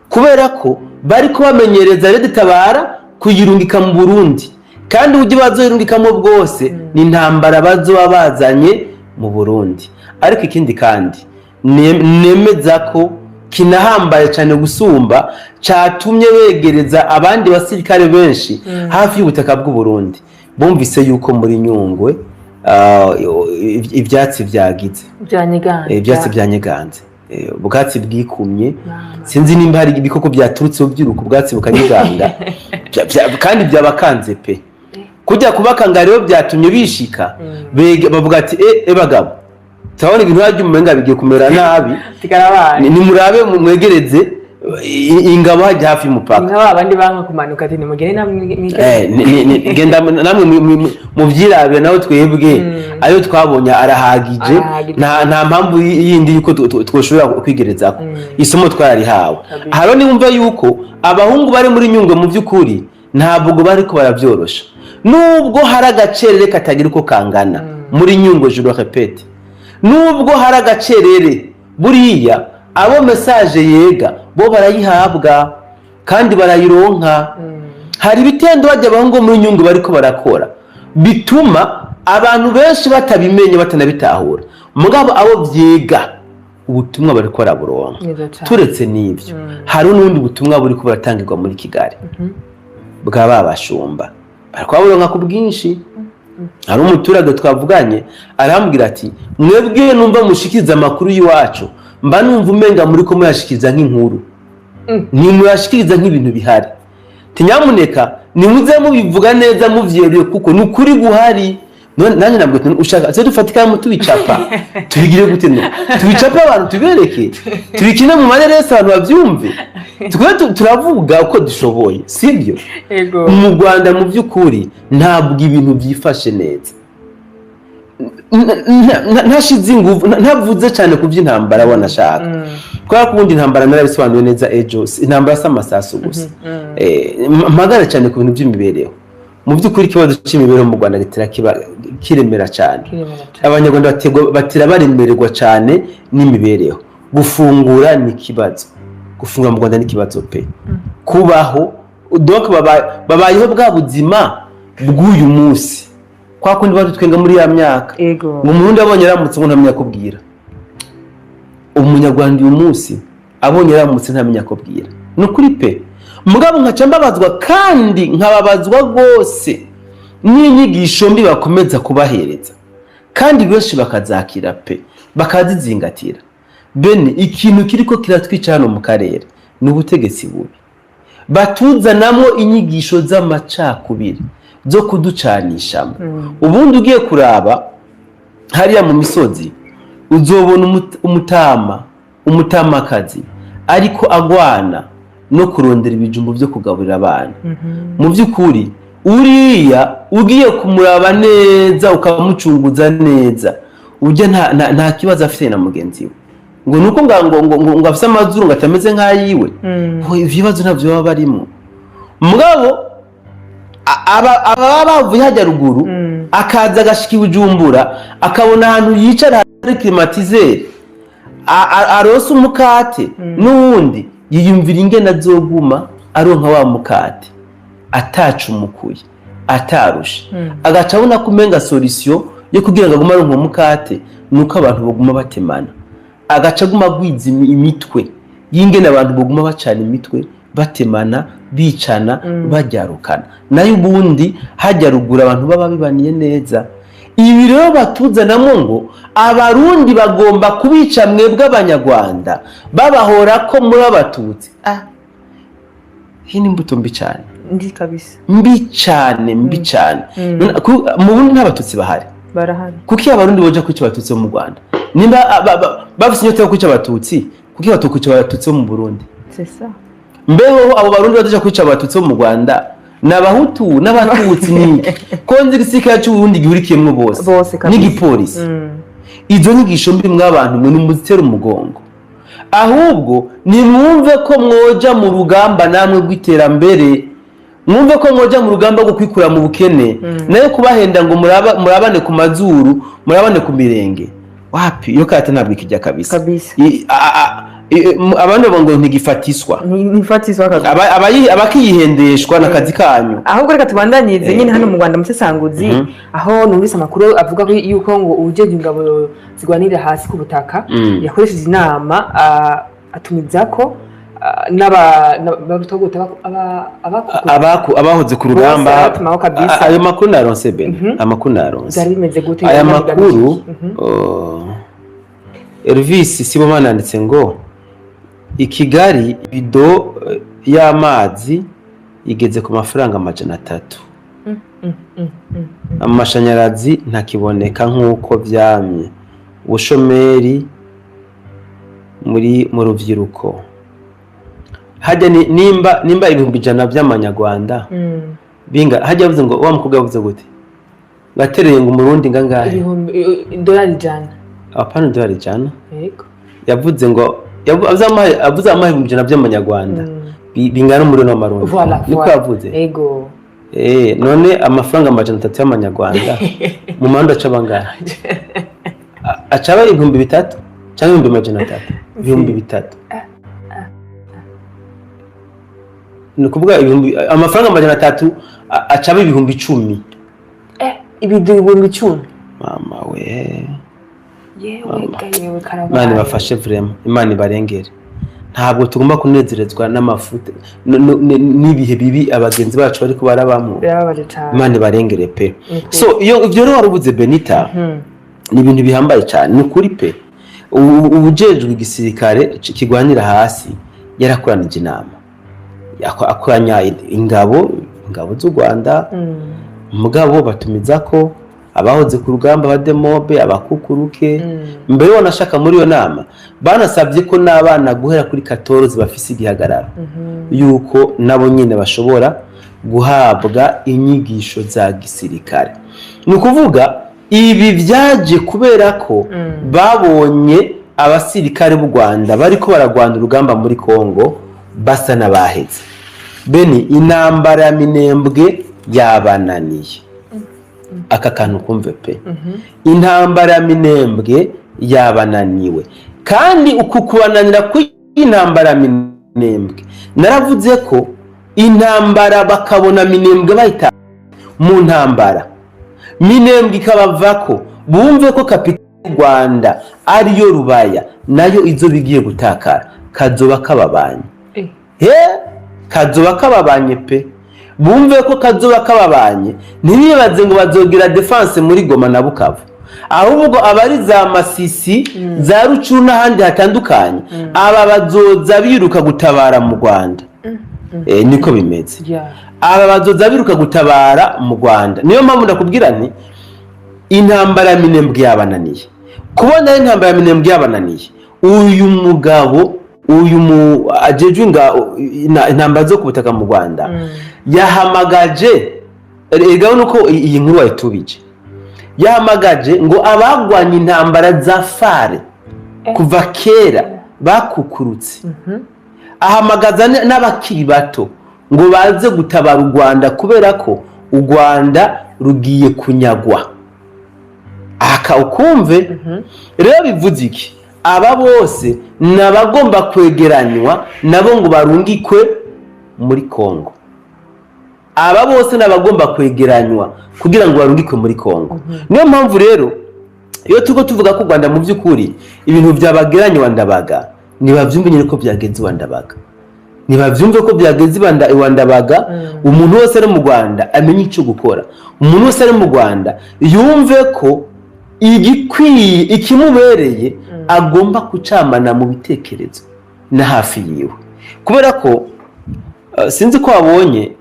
kubera ko bariko bamenyereza RED-Tabara kuyirungika mu Burundi, kandi uburyo bazoyirungikamo bwose ni intambara bazoba bazanye mu Burundi. Ariko ikindi kandi Nemeza ko kinahambaye cyane gusumba catumye begereza abandi basirikare benshi hafi y'ubutaka bw'u Burundi. Bumvise yuko muri Nyungwe ivyatsi vyagize Byanyeganje. Ivyatsi byanyeganze, ubwatsi bwikumye. Sinzi nimba hari ibikoko byaturutse byiruka ubwatsi bukanyeganga. Kandi byabakanze pe. Kujya kubakanga rero byatumye bishika bavuga ati: E bagabo, turabona ibintu hajya umenga bigiye kumera nabi." Tikarabaye. Nimurabe mwegereze ingabo hajya hafi y'umupaka. Nka ba bandi banka kumanuka, ati nimugende namwe. Genda namwe muvyirabire, nawe twebwe ayo twabonye arahagije. Arahagije. Nta mpamvu yindi yuko twoshobora kwigerezako. Isomo twararihawe. Haro niwumva yuko abahungu bari muri Nyungwe mu by'ukuri ntabwo bariko baravyorosha, nubwo hari agacerere katagira uko kangana muri Nyungwe. Je le répète, nubwo hari agacerere, buriya abo message yega bo barayihabwa kandi barayironka. Hari ibitendo bajya abahungu muri Nyungwe bariko barakora bituma abantu benshi batabimenya, batanabitahura, mugabo abo vyega ubutumwa bariko baraburonka. Neza cane. Turetse n'ivyo, hari n'ubundi butumwa buriko buratangirwa muri Kigali bwa ba bashumba, bariko baburonka ku bwinshi. Hari umuturage twavuganye arambwira ati: "Mwebwe numva mushikiriza amakuru y'iwacu, mba numva umenga muri ko muyashikiriza nk'inkuru, ntimuyashikiriza nk'ibintu bihari. Tinyamuneka nimuze mubivuga neza muvyeruye, kuko ni ukuri guhari." None nanjye nabwo ati: "Ushaka se dufate ikaramu tubicapa, tubigire gute? No tubicapa abantu tubereke, tubikine mu mareresi abantu babyumve." Twe turavuga uko dushoboye, sibyo? Ego. Mu Rwanda mu by'ukuri ntabwo ibintu byifashe neza. Ntashize ingufu, ntavuze cyane ku by'intambara wanashaka, kubera ko ubundi intambara narabisobanuye neza ejo, intambara si amasasu gusa. Mpagara cyane ku bintu by'imibereho. Mu by'ukuri ikibazo cy'imibereho mu Rwanda gitera kiba kiremera cyane. Kiremera cane. Abanyarwanda batera baremererwa cyane n'imibereho. Gufungura ni ikibazo, gufungura mu Rwanda ni ikibazo pe. Kubaho, donc babayeho bwa buzima bw'uyu munsi, kwa kundi badutwenga muri ya myaka ngo umurundi abonye aramutse ngo ntamenya kubwira. Umunyarwanda uyu munsi abonye aramutse ntamenya kubwira, ni ukuri pe. Mugabo nkaca mbabazwa, kandi nkababazwa rwose n'inyigisho mbi bakomeza kubahereza, kandi benshi bakazakira pe, bakazizingatira. Bene ikintu kiriko kiratwica hano mu karere ni ubutegetsi bubi batuzanamo inyigisho z'amacakubiri zo kuducanishamo. Ubundi ugiye kuraba hariya mu misozi, uzobona umutama, umutamakazi ariko agwana no kurondera ibijumbu byo kugaburira abana. Mu by'ukuri uriya ugiye kumuraba neza, ukamucunguza neza, ujya nta kibazo afite na mugenzi we, ngo nuko ngo afise amazuru ngo atameze nk'ayiwe. Ngo ivyo bibazo ntabyo baba barimo. Mugabo aba bavuye hajya ruguru, akaza agashika i Bujumbura, akabona ahantu yicara hari climatiseur, aronse umukate n'uwundi, yiyumvira ingene azoguma aronka wa mukate atacumukuye, atarushe, agaca abona ko umenga solution yo kugira ngo agume aronka umukate nuko abantu baguma batemana, agaca aguma agwiza imitwe y'ingene abantu baguma bacana imitwe, batemana, bicana, bajyarukana. Nayo ubundi hajya ruguru abantu baba bibaniye neza. Ibi rero batuzanamo ngo abarundi bagomba kubica mwebwe abanyarwanda, babahora ko muri abatutsi, iyi ni imbuto mbi cyane. Ndi kabisa. Mbi cyane, mbi cyane. None, mu Burundi nta batutsi bahari? Barahari. Kuki abarundi boja kwica abatutsi bo mu Rwanda? Nimba bafise inyota yo kwica abatutsi, kuki batokwica abatutsi bo mu Burundi? C'est ça. Mbeho abo barundi badaja kwica abatutsi bo mu Rwanda ni abahutu n'abatutsi? Ni ko nzi igisirikare c'Uburundi gihurikiyemwo bose Bose kabisa. n'igipolisi. Izo nyigisho mbi mw'abantu mwe nimuzitera umugongo, ahubwo nimwumve ko mwoja mu rugamba namwe rw'iterambere, mwumve ko mwoja mu rugamba rwo kwikura mu bukene. Nayo kubahenda ngo murabane ku mazuru, murabane ku mirenge, wapi, iyo kate ntabwo ikijya kabisa. Kabisa. Abandi bavuga ngo ntigifatiswa. Ntifatiswa kabisa. Abakiyihendeshwa n'akazi kanyu. Ahubwo reka tubandanyirize nyine hano mu Rwanda, musesanguzi, aho numvise amakuru avuga ko yuko ngo uwujejwe ingabo zirwanirira hasi ku butaka yakoresheje inama, atumiza ko Abahoze ku rugamba. Bose abatumaho kabisa. Ayo makuru naronse, Ben, amakuru naronse. Byari bimeze gute? Aya Yari makuru bigamije? Elvis Sibomana yanditse ngo i Kigali ibido y'amazi igeze ku mafaranga 300, amashanyarazi ntakiboneka nk'uko vyamye, ubushomeri mu rubyiruko. Hajya nimba 100,000 by'amanyarwanda binga hajya, yavuze ngo wa mukobwa yavuze gute, ngatereye ngo umurundi ngangahe? Ibihumbi idolari 100. Apana, idolari 100. Yego. Yavuze ngo avuze amahe 100,000 by'amanyarwanda bingana umuriyoni w'amarundi. Voilà, Niko voilà. yavuze. Yego. None amafaranga 300 y'amanyarwanda mu marundi acaba angahe? Acaba 3000 cyangwa 300,000? 3000, ni ukuvuga ibihumbi amafaranga 300 acaba 10,000. Ibido 10,000. Mama we! Yewe ga yewe, karabaye. Imana ibafashe vraiment, Imana ibarengere. Ntabwo tugomba kunezerezwa n'amafuti n'ibihe bibi abagenzi bacu bariko barabamwo. Birababaje cyane. Imana ibarengere pe. Ni ukuri. So iyo ivyo rero warubuze, Benita, ni ibintu bihambaye cyane, ni ukuri pe. Ubujejwe igisirikare kigwanira hasi yarakoranije inama, akoranya ingabo z'u Rwanda. Mugabo batumiza ko abahoze ku rugamba, abademobe, abakukuruke. Mbere wanashaka muri iyo nama banasabye ko n'abana guhera kuri 14 bafise igihagararo, yuko nabo nyine bashobora guhabwa inyigisho za gisirikare. Ni ukuvuga ibi byaje kubera ko babonye abasirikare b'u Rwanda bariko baragwana urugamba muri Kongo basa n'abaheze. Beni, intambara ya Minembwe yabananiye. Aka kantu kumve pe. Intambara ya Minembwe yabananiwe, kandi uku kubananira kw'intambara ya Minembwe, naravuze ko intambara bakabona Minembwe bahita mu ntambara, Minembwe ikabavako, bumve ko kapitali y'u Rwanda ariyo Rubaya nayo izo bigiye gutakara, kazoba kababanye. He, kazoba kababanye pe. Bumve ko kazoba kababanye, ntibibaze ngo bazogira défense muri Goma na Bukavu, ahubwo abari za Masisi, za Rucuru n'ahandi hatandukanye, aba bazoza biruka gutabara mu Rwanda. Niko bimeze. Aba bazoza biruka gutabara mu Rwanda. Niyo mpamvu ndakubwira nti intambara ya Minembwe yabananiye. Kubona intambara ya Minembwe yabananiye, uyu mugabo, uyu mu ajejwe intambara zo ku butaka mu Rwanda, yahamagaje, erega nuko iyi nkuru wayitubije, yahamagaje ngo abagwanye intambara za FAR kuva kera bakukurutse, ahamagaza n'abakiri bato ngo baze gutabara u Rwanda, kubera ko u Rwanda rugiye kunyagwa. Aka ukumve rero bivuze iki? Aba bose ni abagomba kwegeranywa nabo ngo barungikwe muri Kongo. Aba bose ni abagomba kwegeranywa kugira ngo barungikwe muri Kongo. Niyo mpamvu rero iyo turiko tuvuga ko u Rwanda mu by'ukuri ibintu byabageranye wa Ndabaga, ntibavyumve nyine ko byagenze iwa Ndabaga, ntibavyumve ko byagenze iwa Ndabaga. Umuntu wese ari mu Rwanda amenye icyo gukora. Umuntu wese ari mu Rwanda yumve ko igikwiye, ikimubereye, agomba kucamana mu bitekerezo na hafi yiwe, kubera ko sinzi ko wabonye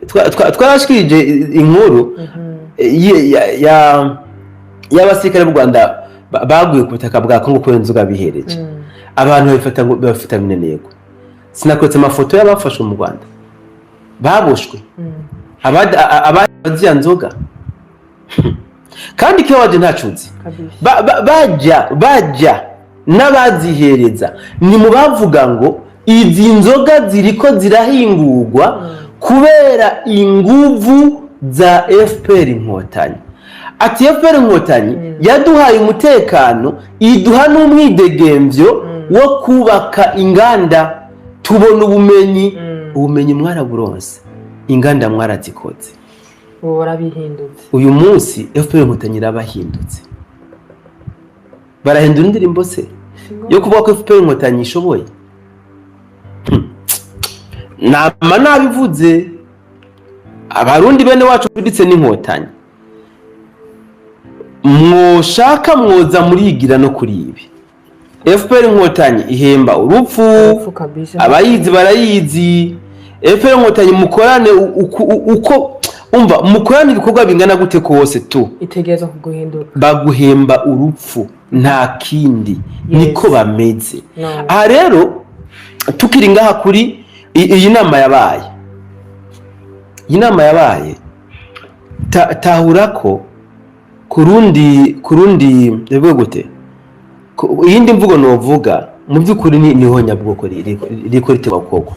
twarashikirije inkuru y'abasirikare b'u Rwanda baguye ku butaka bwa Kongo kubera inzoga bihereje. Abantu babifata ngo babifata mineneko. Sinakwetse amafoto y'abafashwe mu Rwanda baboshwe, abadi nzoga, kandi ikibabaje ntacuzi. Kabisa. Bajya n'abazihereza ni mu bavuga ngo izi nzoga ziriko zirahingurwa kubera inguvu za FPR Inkotanyi. Ati FPR Inkotanyi yaduhaye umutekano, iduha n'umwidegemvyo. Wo kubaka inganda, tubona ubumenyi. Ubumenyi mwaraburonse, inganda mwarazikoze. Ubu barabihindutse. Uyu munsi FPR Inkotanyi irabahindutse, barahindura indirimbo se yo kuvuga ko FPR Inkotanyi ishoboye. Nama nabivuze, Abarundi bene wacu ndetse n'Inkotanyi, mwoshaka mwoza murigira no kuri ibi. FPR Inkotanyi ihemba urupfu. Urupfu kabisa. Abayizi barayizi. FPR Inkotanyi mukorane uko umva, mukorane ibikorwa bingana gute kose tu, itegereza kuguhinduka. Baguhemba urupfu, nta kindi. Niko bameze. No. Aha rero tukiri ngaha kuri iyi nama yabaye, iyi nama yabaye, tahura ko ku rundi bivuga gute? Iyindi mvugo novuga mu by'ukuri niho nyabwoko ririko ritegwa gukorwa,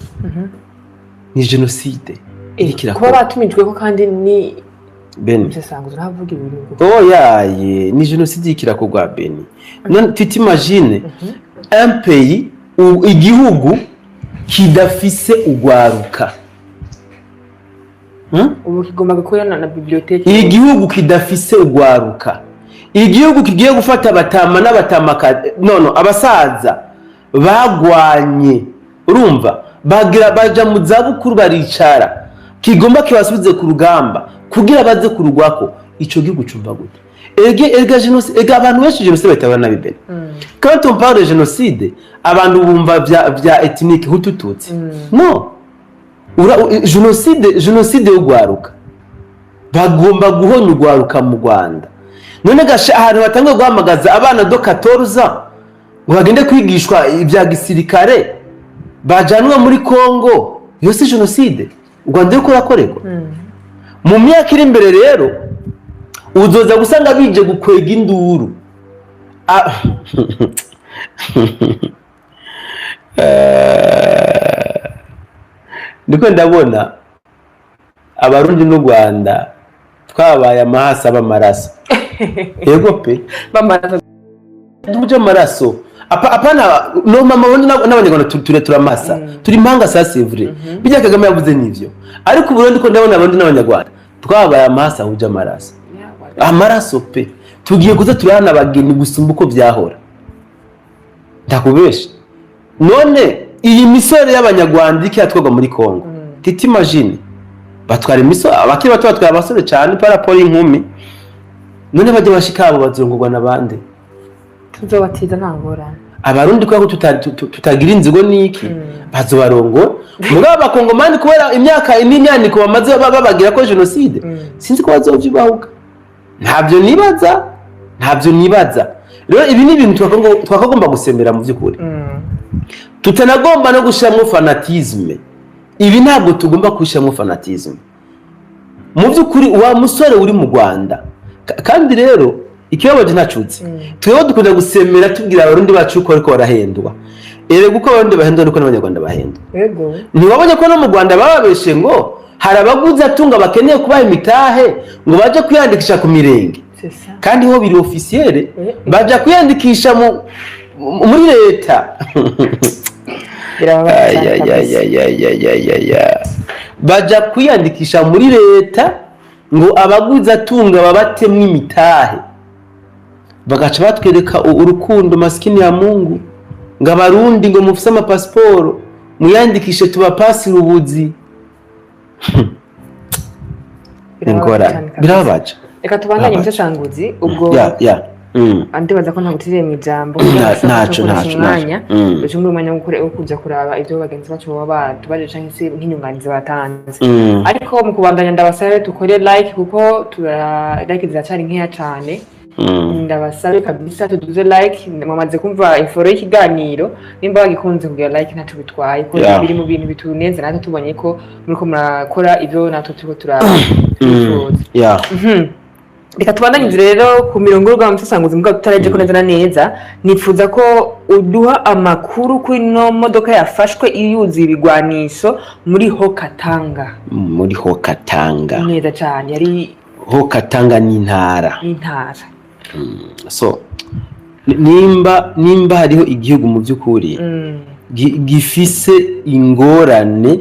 ni jenoside iriko Kuba irakorwa. batumijweko kandi ni Beni. Musesanguzi ntavuga ibintu. Oyaye, ni jenoside iriko irakorwa, Beni. None tu t'imagines un pays, igihugu kidafise ugwaruka? Ubu kigomba gukorana na bibliothèque. Igihugu kidafise ugwaruka, igihugu kigiye gufata abatama n'abatamaka, nono abasaza bagwanye, urumva bagira baja mu zabukuru baricara, kigomba kibasubize ku rugamba kugira baze kurugwako. Ico gihugu cumva gute? Ege ega jenoside, ega abantu benshi jenoside bahita nabi bene. Quand on parle de génocide, abantu bumva vya ethnique, Hutu, Tutsi. No jenoside, jenoside y'ugwaruka, bagomba guhonya ugwaruka mu Rwanda. None gashe ahantu batangiye guhamagaza abana de 14 ngo bagende kwigishwa ibya gisirikare, bajanwa muri Congo, iyo si jenoside u Rwanda ruriko rurakorerwa? Mu myaka iri imbere rero uzoza gusanga bije gukwega induru. Ndiko ndabona Abarundi n'u Rwanda twabaye amahasa b'amaraso, yego pe. Bamaraso. Tuje amaraso. Apana no mama, Abarundi n'Abanyarwanda ture turamasa, turi impanga, ça c'est vrai. Bijya Kagame yavuze nivyo, ariko Uburundi ko ndabona Abarundi n'Abanyarwanda twabaye amahasa ahuje amaraso, amaraso pe. Tugiye kuza turahana abageni gusumba uko byahora, ndakubesha. None iyi misore y'Abanyarwanda iriko iratwarwa muri Congo, tu t'imagines batwara imisore, abakiri bato batwara abasore cyane par rapport y'inkumi. None bajya bashika abo bazongorwa n'abandi? Tuzobatiza, nta ngorane. Abarundi kubera ko tutagira inzigo n'iki, bazobarongora. Mugabo Abakongomani, kubera imyaka n'imyaniko bamaze babagira ko jenoside, sinzi ko bazovyibahuka. Ntabyo nibaza, ntabyo nibaza. Rero ibi ni ibintu twakagomba gusemera mu by'ukuri, tutanagomba no gushyiramo fanatisme. Ibi ntabwo tugomba kubishyiramo fanatisme mu by'ukuri. Wa musore uri mu Rwanda, kandi rero ikibabaje ntacutse, twebwe dukunda gusemera tubwira Abarundi bacu ko ariko barahendwa. Erega uko Abarundi bahendwa niko n'Abanyarwanda bahendwa. Ntiwabonye ko no mu Rwanda bababeshe ngo hari abaguzi atunga bakeneye kubaha imitahe ngo baje kwiyandikisha ku mirenge? C'est ça. Kandi ho biri officiel. Baja kwiyandikisha muri leta. Birababaje cyane Ay, ay, kabisa. ay, ay, ay, ay, ay, ay. Baja kwiyandikisha muri leta ngo abaguzi atunga babatemwo imitahe, bagaca batwereka urukundo, maskini ya Mungu, ngo Abarundi ngo mufise amapasiporo muyandikishe tubapasire ubuzi. Birababaje Ingorane. cyane kabisa. Birababaje. Reka tubandanye. Birababaje. Umusesanguzi ubwo Ya. Ndibaza ko ntagutiriye mu ijambo. Ntaco, ntaco, Umwanya ntaco. Ducungure umwanya wo kuja kuraba ibyo bagenzi bacu baba batubaje canke se nk'inyunganizi batanze. Ariko mu kubandanya ndabasabe dukore like, kuko tura like ziracari nkeya cane. Ndabasabe kabisa tuduze like. Mwamaze kumva inforo y'ikiganiro, nimba bagikunze kugira like ntaco bitwaye, kuko biri mu bintu bitunezera natwe tubonye ko muriko murakora ivyo natwe turiko turifuza. Reka tubandanye rero ku mirongo y'urugamba, musesanguzi. Mugabo tutareje ko neza na neza, nifuza ko uduha amakuru kuri ino modoka yafashwe yuzuye ibigwanisho muri Haut-Katanga. Muri Haut-Katanga. Neza cane, yari Haut-Katanga ni intara. N'intara. So Nimba hariho igihugu mu by'ukuri gifise ingorane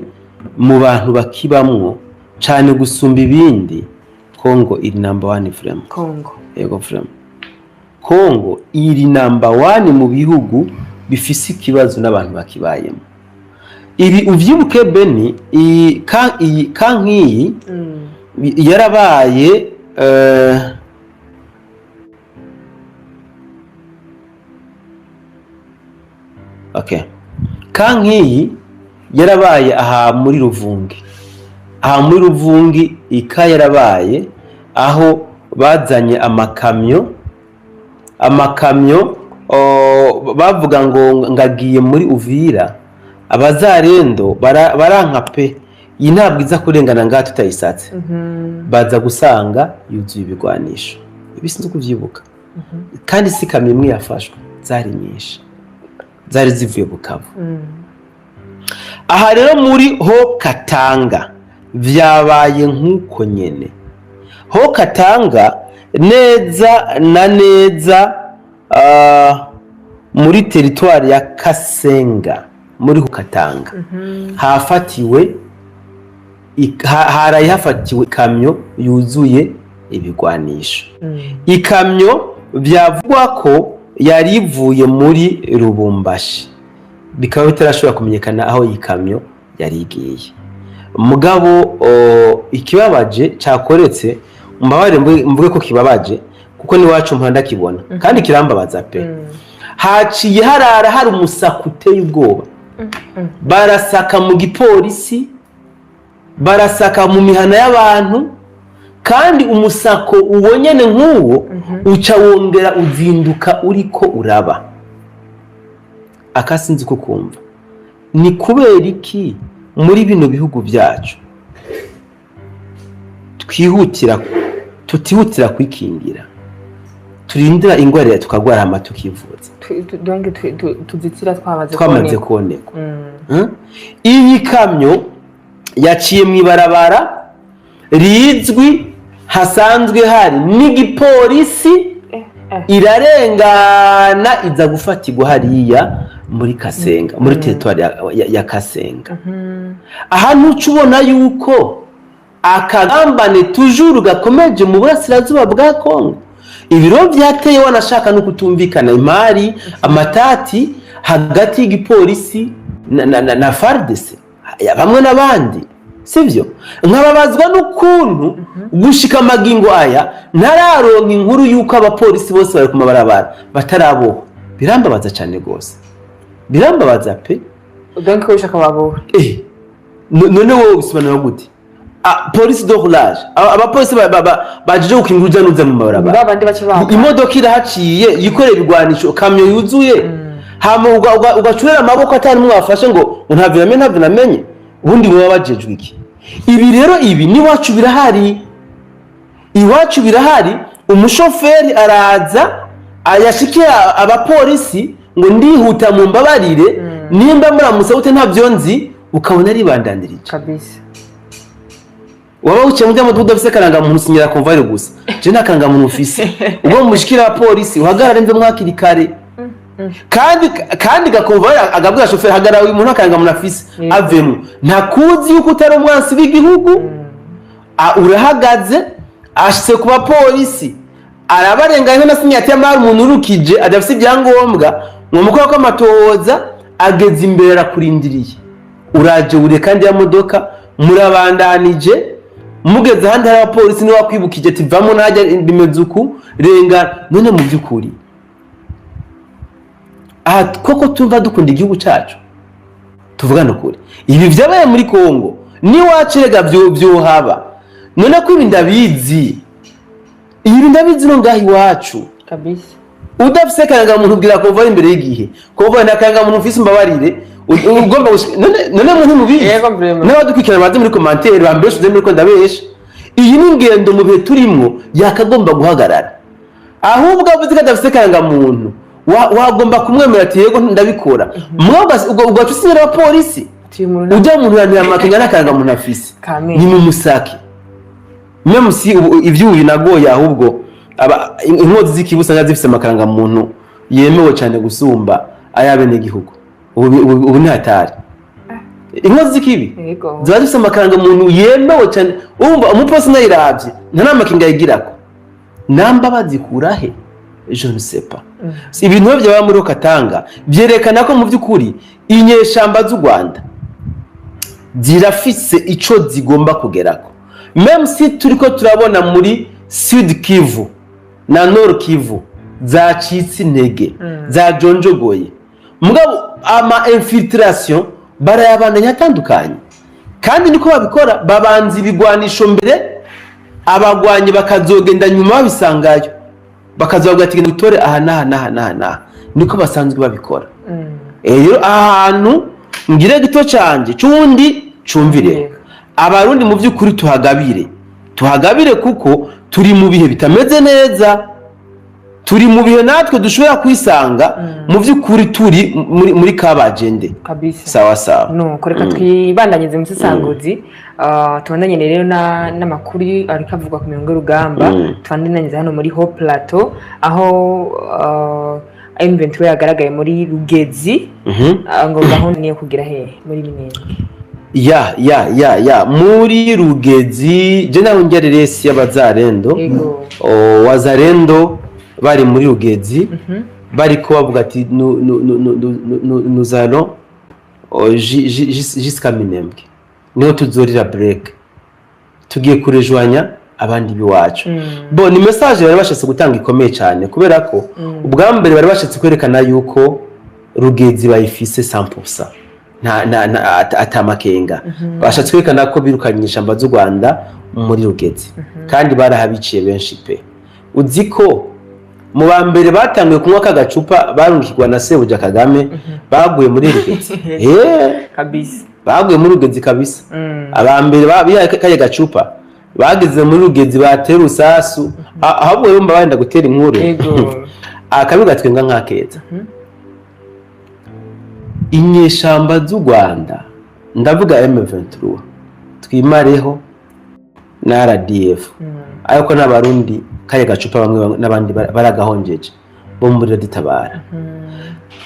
mu bantu bakibamwo cane gusumba ibindi, Congo iri number one vraiment. Congo. Yego, vraiment, Congo iri number one mu bihugu bifise ikibazo n'abantu bakibayemo. Ibi uvyibuke, Beni, iyi ka nk'iyi yarabaye, okay, ka nk'iyi yarabaye aha muri Ruvungi, aha muri Ruvungi ika yarabaye aho bazanye amakamyo, bavuga ngo ngagiye muri Uvira. Abazarendo baranka pe, iyi ntabwo iza kurengana ngaha tutayisatse. Baza gusanga yuzuye ibigwanisho. Ibi sinzi kuvyibuka. Kandi si kamyo imwe yafashwe, zari nyinshi, zari zivuye Bukavu. Aha rero muri Haut Katanga vyabaye nk'uko nyene. Haut Katanga neza na neza, muri territoire ya Kasenga muri Haut Katanga hafatiwe haraye hafatiwe ikamyo yuzuye ibigwanisho. Ikamyo byavugwa ko yari ivuye muri Lubumbashi, bikaba bitarashobora kumenyekana aho iyi kamyo yari igiye. Mugabo ikibabaje cyakoretse, mbabarire mvuge ko kibabaje kuko n'iwacu mpora ndakibona kandi kirambabaza pe. Haciye harara hari umusako uteye ubwoba, barasaka mu gipolisi, barasaka mu mihana y'abantu, kandi umusako uwo nyene nk'uwo uca wongera uzinduka uriko uraba. Akasinzi ko kumva ni kubera iki muri bino bihugu byacu twihutira, tutihutira kwikingira, turindira ingwara tukagwara hama tukivuza? Donc tuzitira twamaze twamaze kuboneka. Kuboneka. Iyi kamyo yaciye mu ibarabara rizwi hasanzwe hari n'igipolisi, irarengana iza gufatirwa hariya muri Kasenga, muri territoire ya Kasenga. Aha ntuca ubona yuko akagambane toujours gakomeje mu burasirazuba bwa Kongo. Ibiro byateye wanashaka no kutumvikana, imari, amatati hagati y'igipolisi na FARDC bamwe n'abandi, sibyo? Nkababazwa n'ukuntu gushika amagingo aya ntararonka inkuru y'uko abapolisi bose bari ku mabarabara batarabohwa. Birambabaza cyane rwose, birambabaza pe. Donc ushaka baboha? None wowe bisobanura gute? Police de roulage, abapolisi bajeje gukinga uruja n'uruza mu mabarabara, ba bandi baca baka imodoka irahaciye yikoreye ibigwanisho, kamyo yuzuye, hama ugacurera amaboko atari mwe wafashe ngo ntavyo namenye, ntavyo namenye. Ubundi muba bajejwe iki? Ibi rero, ibi n'iwacu birahari, iwacu birahari. Umushoferi araza ayashikira abapolisi ngo ndihuta mu mbabarire, nimba muramutse gute ntabyo nzi, ukabona aribandanirije. Kabisa. Waba wicaye mu modoka udafise karangamuntu, usinyira convoyeur gusa, je nta karangamuntu ufise. Ubwo mushikira abapolisi, uhagarare mve mwakiri kare, kandi gakonvoyeur agabwira shoferi: hagarara, uyu muntu nta karangamuntu afise, avemo. Ntakuzi yuko utari umwansi w'igihugu. Urahagaze, ashitse ku bapolisi arabarenganya na sinyati y'amahari, umuntu urukije adafise ibyangombwa ngo mukora ko amatohoza, ageze imbere arakurindiriye, uraje ure kandi ya modoka murabandanije, mugeze ahandi hari abapolisi niwe wakwibukije ati vamo ntajya bimeze uku, rengana. None mu by'ukuri aha koko tumva dukunda igihugu cyacu? Tuvugane ukuri, ibi byabaye muri Kongo n'iwacu rega vyohaba. None ko ibi ndabizi, ibi ndabizi no ngaha iwacu. Kabisa. Udafise karangamuntu ubwira convoyeur imbere y'igihe: convoyeur, nta karangamuntu ufise, umbabarire. Ugomba none muntu mubizi? Yego, vraiment. N'abadukurikirana baze muri commentaire bambeshe, uze muri ko ndabesha. Iyi ni ingendo mu bihe turimwo yakagomba guhagarara. Ahubwo avuze ko adafise karangamuntu, wagomba kumwemera ati yego ndabikora. Mwe ugaca usinyira abapolisi. Turi mu runaka. Ujya muntu yanira amakenga nta karangamuntu afise. Kamere. Ni mu musaki même si ivyubu binagoye, ahubwo inkozi z'ikibu usanga zifise amakarangamuntu. Yemewe cyane gusumba ay'abenegihugu. Ubu ni hatari, inkozi z'ikibi ziba zifise amakaranga-muntu yemewe cyane. Urumva umupolisi nayiravye, nta n'amakenga yigirako. Namba bazikura he? Je ne sais pas. Ibintu rero byaba muri Katanga byerekana ko mu by'ukuri inyeshamba z'u Rwanda zirafise ico zigomba kugerako, même si turiko turabona muri Sud Kivu na Nord Kivu zacitse intege, zajonjogoye, mugabo ama infiltration barayabandanya atandukanye. Kandi niko babikora, babanza ibigwanisho mbere, abagwanyi bakazogenda nyuma babisangayo, bakazobavuga ati: "Genda utore aha n'aha n'aha n'aha n'aha." Niko basanzwe babikora. Rero aha hantu ngire gito canje cundi cumvire. Abarundi, mu by'ukuri tuhagabire, tuhagabire, kuko turi mu bihe bitameze neza. Turi mu bihe natwe dushobora kwisanga mu by'ukuri turi muri kabajende. Sawa sawa. Nuko reka twibandanyize musesanguzi, tubandanye rero n'amakuru ariko avugwa ku mirongo y'urugamba. Tubandanyirize hano muri Haut Plateau, aho M23 yagaragaye muri Rugezi. Ngo gahunda niyo kugira hehe? Muri Minembwe. Ya, muri Rugezi je naho ngereresi y'abazarendo. O, wazarendo bari muri Rugezi, bariko bavuga ati: "Nous allons, oh, jusqu'à Minembwe, niho tuzorira break, tugiye kurejwanya abandi biwacu." Bo ni message bari bashatse gutanga ikomeye cyane, kubera ko ubwa mbere bari bashatse kwerekana yuko Rugezi bayifise 100%, nta atamakenga. Bashatse kwerekana ko birukanye inyeshamba z'u Rwanda muri Rugezi, kandi barahabiciye benshi pe. Uzi ko mu ba mbere batanguye kunywa kagacupa barungikirwa na sebuja Kagame baguye muri Rugezi? Baguye muri Rugezi kabisa. Aba mbere bihaye kariya gacupa bageze muri Rugezi, batera urusasu. Ahubwo rero mba benda gutera inkuru. Akabi gatwenga nk'akeza. Inyeshamba z'u Rwanda, ndavuga M23 twimareho na RDF, ariko n'abarundi kariya gacupa bamwe n'abandi baragahongeje bo muri Raditabara,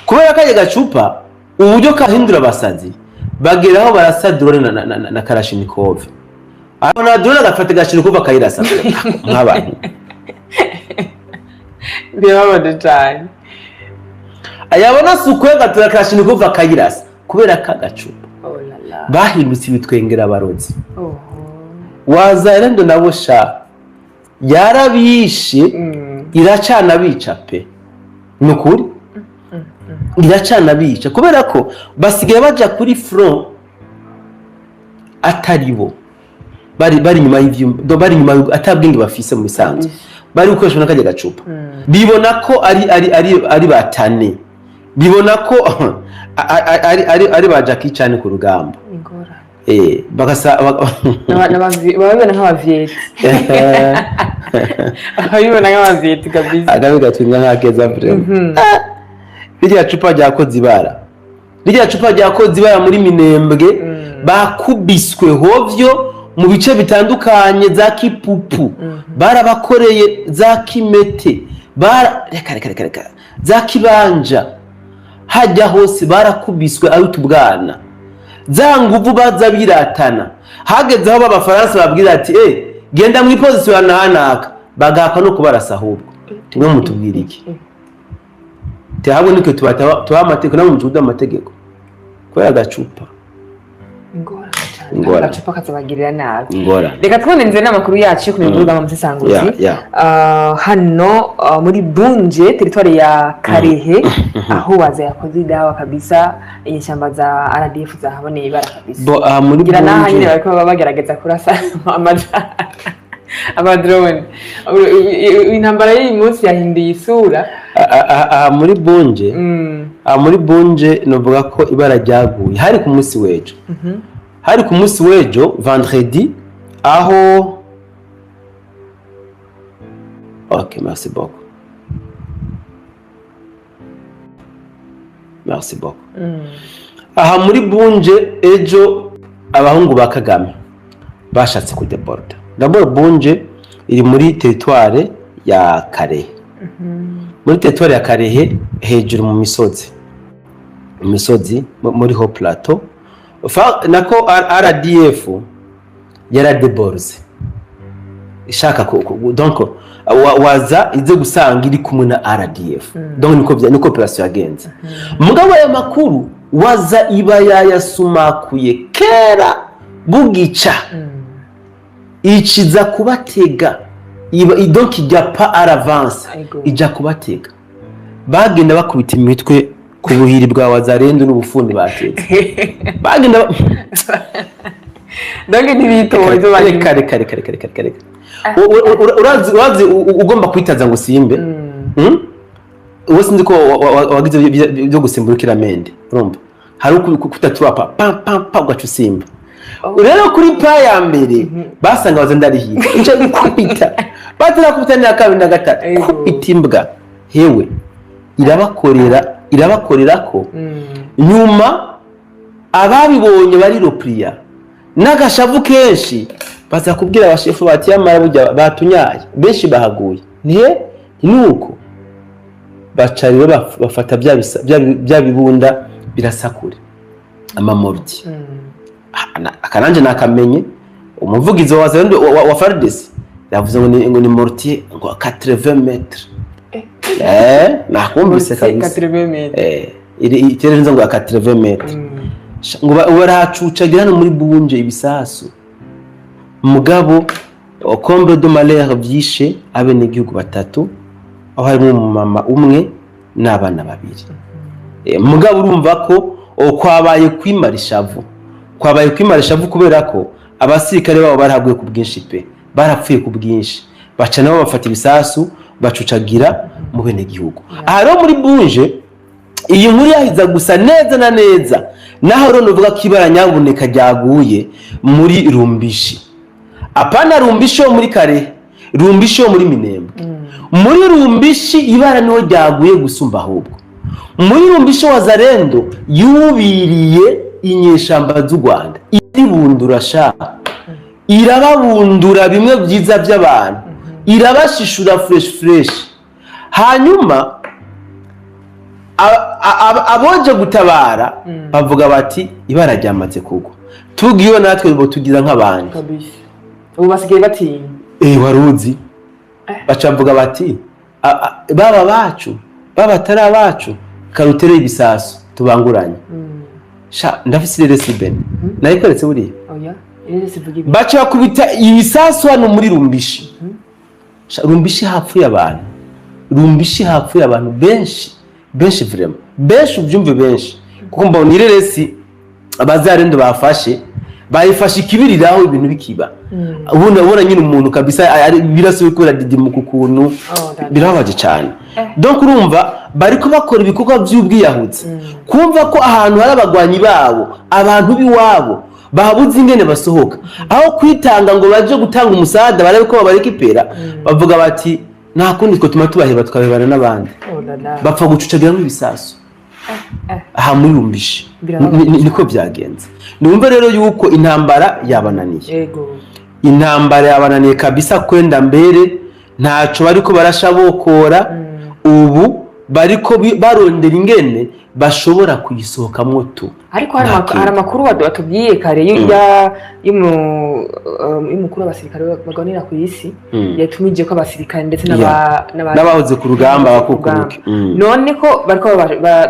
kubera kariya gacupa uburyo kahindura abasazi, bageraho barasa drone na Kalashnikov, aho na drone agafata Kalashnikov akayirasa nk'abantu. Birababaje cyane. Ayabona suku agatura Kalashnikov akayirasa kubera ka gacupa. Oh la la. Bahindutse ibitwengera abarozi. Oh. Wazarendo nabo sha yarabishe. Iracana bica pe, ni ukuri iracana bica, kubera ko basigaye baja kuri front atari bo, bari inyuma y'ivyuma, bari inyuma atabwenge bafise. Mu bisanzwe bari gukoresha n'akajya gacupa, bibona ko ari batane, bibona ko ari ba Jackie Chan ku rugamba. Ingorane. Bagasa Babibona nk'abavyeti, babibona nk'abavyeti kabisa. Akabi gatwinga nk'akeza vraiment. Ririya cupa ryakoze ibara, ririya cupa ryakoze ibara muri Minembwe. Bakubiswe hovyo mu bice bitandukanye, za Kipupu barabakoreye, za Kimete bara, reka reka reka reka, za Kibanja, hajya hose barakubiswe ari utubwana. Za nguvu baza biratana, hageze aho b'abafaransa babwira ati: "Eh, genda mu i position ya nahanaka," bagahakwa no kubarasa. Ahubwo tumwe mutubwira iki? Tihabwe nitwe tubaha amategeko, namwe mutubuze amategeko kubera agacupa. Ingorane cyane. Ingorane. Agacupa kazabagirira nabi. Ingorane. Reka twonenze n'amakuru yacu yo kumenya urugamba musesanguzi. Hano muri Bunje, territoire ya Karehe, aho waza yakoze idawa kabisa, inyeshyamba za RDF zahaboneye ibara kabisa. Bo aha muri ngira n'aha nyine Bunje bariko baba bagerageza kurasa ama drone. Intambara y'uyu munsi yahinduye isura. Aha muri Bunje, aha muri Bunje novuga ko ibara ryaguye hari ku munsi w'ejo, hari ku munsi w'ejo vendredi, aho, ok, merci beaucoup, merci beaucoup. Aha muri Bunje ejo abahungu ba Kagame bashatse kudeborda. D'abord Bunje iri muri territoire ya Karehe. Muri territoire ya Kalehe, hejuru mu misozi muri haut plateau. Nako RDF yaradéborder ishaka donc waza ize gusanga iri kumwe na RDF. Donc niko opération yagenze. Mugabo aya makuru waza iba yayasumakuye kera bugica, iciza kubatega iba, donc ijya pas à l'avance. Ijya kubatega, bagenda bakubita imitwe ku buhiri bwa wazarendo n'ubufundi batetse bagenda Donc ntibitoze bari. Reka, reka, reka, reka, reka, reka. Urazi ugomba kwitaza ngo usimbe. Uwo sinzi ko wagize byo gusimbura ukiramende, urumva hari kutatura pa pa pa pa, ugaca usimba. Rero kuri pa ya mbere basanga baza ndarihiga, nca gukubita, batarakubita na kabiri na gatatu. Kubita imbwa hewe irabakorera ko nyuma ababibonye bari replier n'agashavu kenshi, baza kubwira abashefu bati: "Yamara burya batunyaye, benshi bahaguye." Ntihe nuko baca rero bafata bya bibunda birasakure amamortier. Akananje nakamenye umuvugizi wa Wazalendo wa FARDC yavuze ngo ni mortier ngo 80 mètres. Nakumvise kabisa. 80 mètres. Iri iterenze ngo 80 mètres. Ngo barahacucagira hano muri Bunje ibisasu, mugabo comble de malheur vyishe abenegihugu batatu, aho harimo umumama umwe n'abana babiri. Mugabo urumva ko kwabaye kwimara ishavu, kwabaye kwimara ishavu kubera ko abasirikare babo barahaguye ku bwinshi pe, barapfuye ku bwinshi, baca nabo bafata ibisasu bacucagira mu benegihugu. Aha rero muri Bunje iyi nkuru yahiza gusa neza na neza, naho rero nuvuga ko ibara nyabuneka ryaguye muri Rumbishi, apana Rumbishi yo muri Kare, Rumbishi yo muri Minembwe. Muri Rumbishi ibara niho ryaguye gusumba. Ahubwo muri Rumbishi wazarendo yubiriye inyeshamba z'u Rwanda, iribundura sha, irababundura bimwe byiza by'abantu, irabashishura fresh fresh. Hanyuma aboje gutabara bavuga bati: "Ibara ryamaze kugwa, tugiwe natwe bo tugira nk'abandi." Kabisa, ubu basigaye batinya. Waruzi baca bavuga bati: "Baba bacu, baba atari abacu, karutere ibisasu tubanguranye." Sha, ndafise rero sibene nayikweretse buriya. Oya, rero sivuga ibi. Baca bakubita ibisasu hano muri Rumbishi. Sha, Rumbishi hapfuye abantu, Rumbishi hapfuye abantu benshi benshi, vraiment benshi, ubyumve benshi, kuko mbona ireresi abazarendo bafashe, bayifashe ikibiriraho ibintu bikiba, ubona nyine umuntu kabisa birasubiye kubera didimuka ukuntu. Oh, dada. Birababaje cyane. Donc urumva bariko bakora ibikorwa by'ubwiyahutsi, kumva ko ahantu hari abagwanyi babo, abantu b'iwabo babuze ingene basohoka, aho kwitanga ngo baje gutanga umusada barabe ko babarécupéra, bavuga bati: "Nta kundi, twe tuma tubaheba, tukabebana n'abandi." Oh la la. Bapfa gucucagiramo ibisasu aha muri Rumbishi. Birababaje. Niko byagenze. Numva rero yuko intambara yabananiye. Intambara yabananiye kabisa, kwenda mbere ntaco bariko barasha bokora. Ubu bariko barondera ingene bashobora kuyisohokamwo tu. Ariko hari Nta kindi. hari amakuru watubwiye kare y'umukuru w'abasirikare bagwanira ku isi yatumije ko abasirikare ndetse N'abahoze ku rugamba n'abahoze ku rugamba. bakukuruke. None ko bariko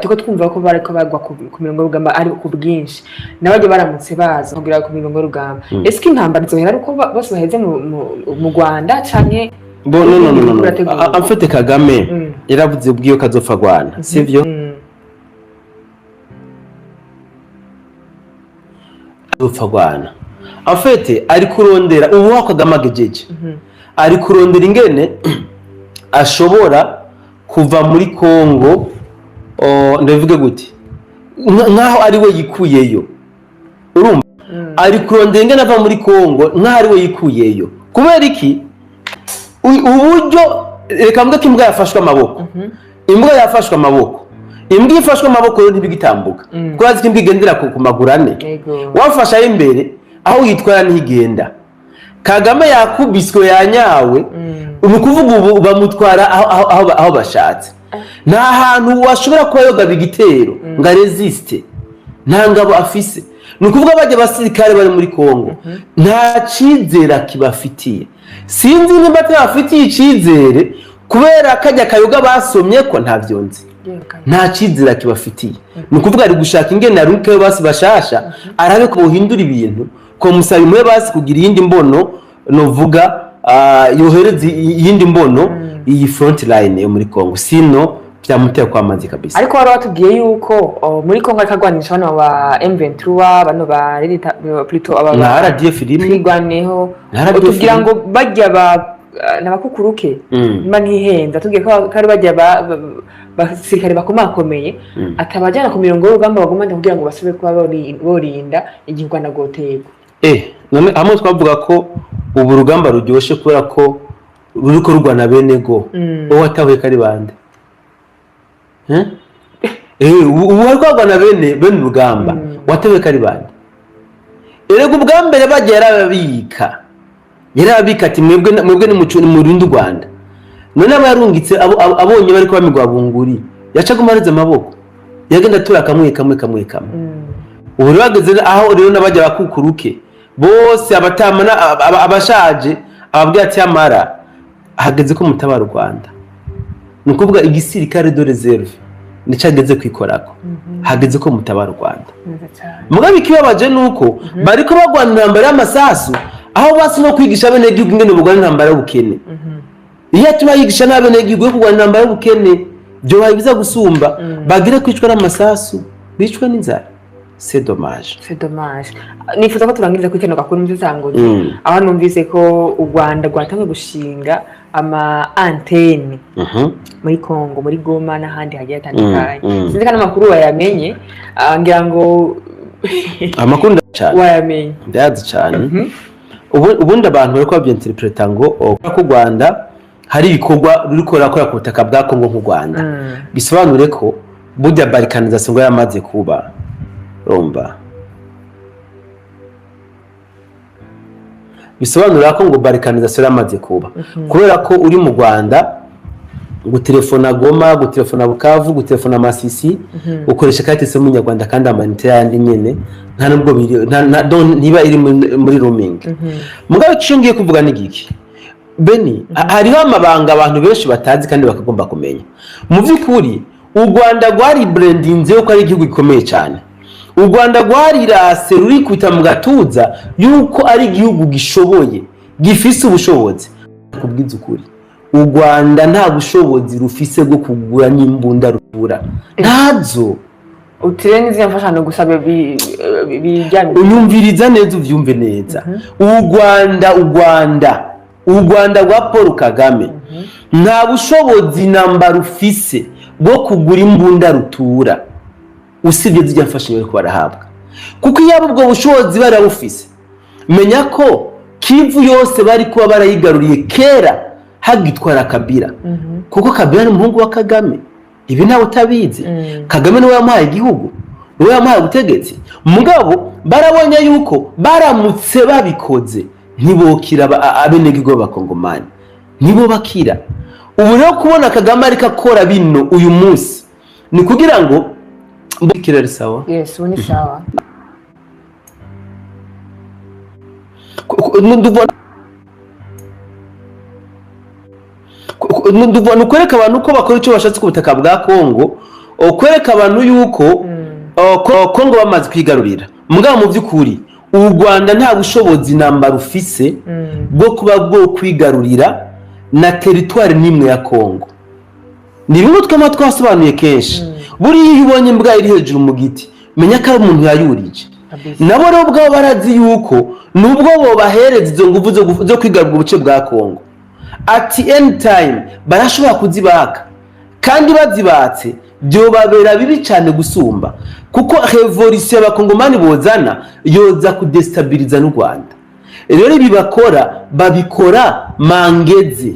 turiko twumva ko bariko bagwa ku mirongo y'urugamba ari ku bwinshi, nabajya baramutse baza kugera ku mirongo y'urugamba, ese ko intambara izohera ari uko bose baheze mu Rwanda canke Bo no, no, no, no, no. Urategura. Amfite Kagame yaravuze ubwiyo kazopfa agwana, sivyo? Azopfa agwana. Afete ari kurondera ubu aho Kagame agejeje, ari kurondera ingene ashobora kuva muri Kongo. Ndabivuge gute? Nkaho ari we yikuyeyo, urumva ari kurondera ingene ava muri Kongo nkaho ari we yikuyeyo. Kubera iki? Uburyo reka mvuge ko imbwa yafashwe amaboko, imbwa yafashwe amaboko, imbwa ifashwe amaboko rero ntibigitambuka, kuko urazi ko imbwa igendera ku maguru ane. Wafashe ay'imbere, aho yitwara ntigenda. Kagame yakubiswe, yanyawe. Ni ukuvuga ubu bamutwara aho bashatse. Nta hantu washobora kuba yogaba igitero ngo arésiste, nta ngabo afise. Ni ukuvuga bajya abasirikare bari muri Kongo nta cyizere akibafitiye. Sinzi niba atabafitiye icyizere kubera kajya kayoga basomye ko ntabyo nzi. Nta cyizere akibafitiye. Ni ukuvuga ari gushaka ingene arunikeyo basi bashasha, arabe ko bohindura ibintu, ko musaba imwe basi kugira iyindi mbono, novuga yohereza iyindi mbono iyi front line yo muri Kongo, sino byamuteye kwamazi kabisa. Ariko wari watubwiye yuko muri Kongo ariko agwanisha bano ba M23, bano ba Leta, plutôt aba Na RDF rimwe. Twigwaneho. Na RDF utubwira rimwe. ngo bajya ba nabakukuruke mba ntihenza, tubwiye ko ari bajya basirikare bakomakomeye atabajyana ku mirongo y'urugamba, bagumane kugira ngo basubire kuba borinda igihe u Rwanda rwoterwa. None hamwe twavuga ko ubu urugamba ruryoshe kubera ko ruriko rurwana bene go, wowe watahuye ko ari bande? Eh? Ubu hariko harwana bene urugamba, watahuye ko ari bande? Erega ubwa mbere bagiye yarababika ati: Mwebwe nimurinde u Rwanda." None aba yarungitse abonye bariko bamigwa bunguri, yacaga umariza amaboko, yagenda atura kamwe kamwe kamwe kamwe. Ubu rero bageze aho rero n'abajya bakukuruke bose, abatamana, abashaje, ababwira ati: "Amara hageze ko mutabara u Rwanda." Ni ukuvuga igisirikare de réserve nico ageze kwikorako, hageze ko mutabara u Rwanda. Neza cyane. Mugabe ikibabaje ni uko bariko bagwana intambara y'amasasu, aho basi no kwigisha abenegihugu ingene bugwana intambara y'ubukene. Iyo atuma yigisha n'abenegihugu yo kurwana intambara y'ubukene, byobaye biza gusumba bagire kwicwa n'amasasu, bicwe n'inzara. C'est dommage. C'est dommage. Nifuza ko turangiriza kuri kano gakuru nzisanguze, aho numvise ko u Rwanda rwatangiye gushinga ama antenne muri Congo, muri Goma n'ahandi hagiye hatandukanye. Sinzi ko amakuru wayamenye, ngira ngo Amakuru cyane. Wayamenye. Ndayazi cyane. Ubundi abantu bariko babyinterpreta ngo ko u Rwanda hari ibikorwa ruriko rurakora ku butaka bwa Kongo nk'u Rwanda, bisobanure ko burya balkanisation ngo yamaze kuba, urumva, bisobanura ko ngo balkanisation yamaze kuba kubera ko uri mu Rwanda gutelefona Goma, gutelefona Bukavu, gutelefona Masisi, ukoresha carte SIM y'Umunyarwanda, kandi ama unité yandi nyene nta nubwo biri ntiba iri muri roaming. Mugabo icyo ngiye kuvuga ni giki, Beni? Hariho amabanga abantu benshi batazi kandi bakagomba kumenya. Mu by'ukuri u Rwanda rwari brandinze yuko ari igihugu gikomeye cyane. U Rwanda rwarirase, rurikubita mu gatuza yuko ari igihugu gishoboye, gifise ubushobozi. Kubwiza ukuri, u Rwanda nta bushobozi rufise bwo kugura n'imbunda rugura, ntazo. Utire n'izindi mfashanyo gusa bijyanye. Unyumviriza neza, uvyumve neza. U Rwanda rwa Paul Kagame nta bushobozi namba rufise bwo kugura imbunda rutura, usibye zijya mfashanyo bariko barahabwa, kuko iyo ubwo bushobozi barabufise, menya ko Kivu yose bari kuba barayigaruriye kera hagitwara Kabila, kuko Kabila ni umuhungu wa Kagame. Ibi ntawe utabizi. Kagame niwe yamuhaye igihugu, niwe yamuhaye ubutegetsi. Mugabo barabonye yuko baramutse babikoze ntibokira abenegihugu b'Abakongomani, nibo bakira. Ubu rero kubona Kagame ariko akora bino uyu munsi ni kugira ngo kirari sawa. Yes, ubu ni sawa. Ni ukwereka abantu ko bakora icyo bashatse ku butaka bwa Kongo, kwereka abantu yuko Kongo bamaze kwigarurira. Mugabo mu by'ukuri u Rwanda nta bushobozi namba rufise bwo kuba bwo kwigarurira na territoire n'imwe ya Kongo. Ni bimwe twama twasobanuye kenshi: buriya iyo ubonye imbwa iri hejuru mu giti, menya ko ari umuntu yayurije. Nabo rero ubwabo barazi yuko nubwo bobahereza izo nguvu zo kwigarurira ubuce bwa Kongo, at any time barashobora kuzibaka, kandi bazibatse byobabera bibi cyane gusumba, kuko révolution y'Abakongomani bozana yoza kudestabiliza n'u Rwanda. Rero ibi bakora babikora mangeze,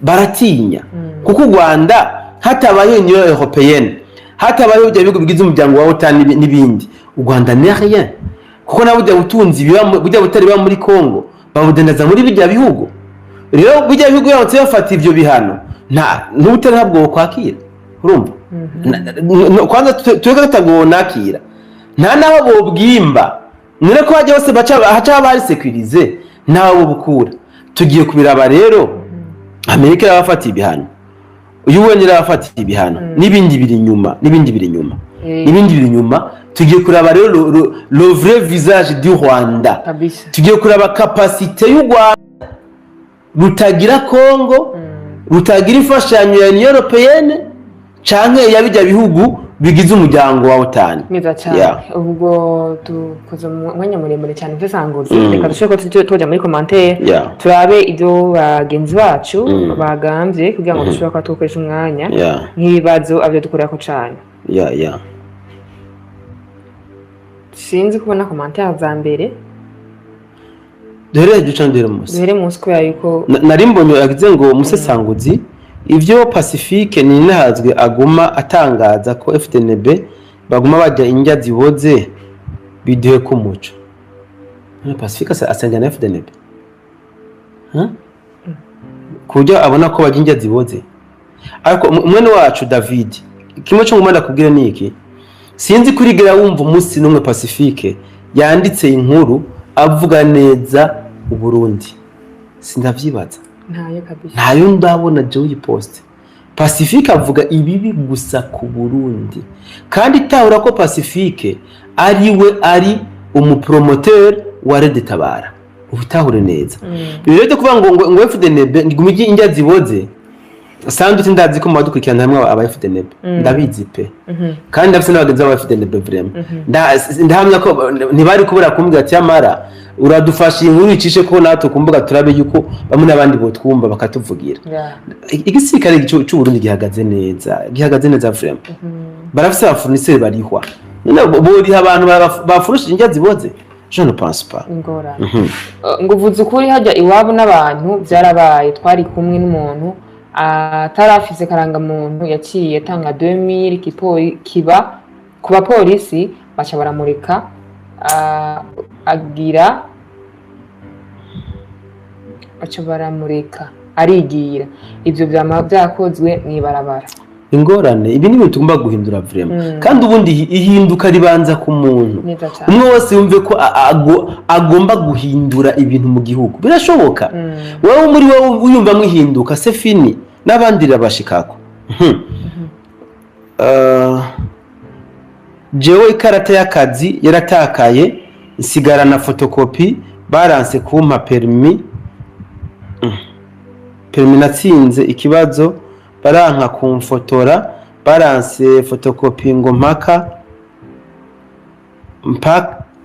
baratinya, kuko u Rwanda hatabayeho Union Européenne, hatabayeho ibyo bihugu bigize umuryango wa OTAN n'ibindi, u Rwanda n'est rien, kuko nabo bujya butunzi bujya butari buba muri Congo babudandaza muri bijya bihugu. Rero bijya bihugu biramutse bafata ivyo bihano, nta n'ubutare ntabwo bokwakira. Urumva, kwanza twebwe tutagobonakira, nta naho bobwimba. None ko hajya hose baca haca haba hari sécurisé, ntaho bobukura. Tugiye kubiraba rero, Amerika irabafatiye ibihano, UN irabafatiye ibihano, n'ibindi biri inyuma, n'ibindi biri inyuma, n'ibindi biri inyuma. Tugiye kuraba rero le vrai visage du Rwanda. Tugiye kuraba capacité y'u Rwanda rutagira Congo, rutagira imfashanyo ya Union Européenne canke ya bijya bihugu bigize umuryango wa OTAN. Neza cyane. Ubwo dukoze umwanya muremure cyane mfesanguzi. Reka dushobore ko tujya muri commentaire, turabe ibyo bagenzi bacu bagambye, kugira ngo dushobore kuba dukoresha umwanya nk'ibibazo abyo dukorera ko cyane. Yeah. Sinzi kubona commentaire za mbere. Duhere hejuru canke duhere munsi? Duhere munsi, kubera yuko Nari mbonye yagize ngo: "Musesanguzi, ivyo Pacifique Ninahazwe aguma atangaza ko FDNB baguma bajya indya ziboze, biduhe ku muco." None Pacifique asengera na FDNB? Huh? Ku buryo abona ko bajya indya ziboze? Ariko mwene wacu David, kimwe cyo nguma ndakubwira ni iki: sinzi kurigera wumva umunsi n'umwe Pacifique yanditse inkuru avuga neza Uburundi. Sindavyibaza. Ntayo kabisa. Ntayo ndabona jewe iyi post. Pacifique avuga ibibi gusa ku Burundi, kandi itahura ko Pacifique ari we ari umupromoteur wa Red Tabara. Ubitahure neza. Ibi rero byo kuvuga ngo FDNB nguma indya ziboze, sans doute ndazi ko mu badukurikirana hamwe aba FDNB, ndabizi pe, kandi ndafise n'abagenzi b'aba FDNB. Vraiment, ndahamya ko ntibari kubura kumbwira ati: "Yamara uradufasha, iyi nkuru icishe ko natwe kumbuga turabe yuko bamwe n'abandi botwumva bakatuvugira." Igisirikare c'u Burundi gihagaze neza, gihagaze neza vraiment. Barafise abafournisseurs barihwa. None boriha abantu bafurushije indya ziboze? Je ne pense pas. Ingorane. Ngo uvuze ukuri, hajya iwabo n'abantu byarabaye. Twari kumwe n'umuntu atarafise karangamuntu, yaciye atanga 2000 kiba ku bapolisi, baca baramureka, agira baca baramureka arigira. Ivyo vyama vyakozwe mw'ibarabara. Ingorane, ibi ni ibintu tugomba guhindura vraiment. Kandi ubundi ihinduka ribanza ku muntu. Neza cane. Umwe wese yumve ko agomba guhindura ibintu mu gihugu, birashoboka. Wowe muri wowe wiyumvamo ihinduka, c'est fini, n'abandi rirabashikako. Jewe ikarata y'akazi yaratakaye, nsigara na photocopie, baranse kumpa permis. Permis natsinze ikibazo, baranka kumfotora, baranse photocopie ngo mpaka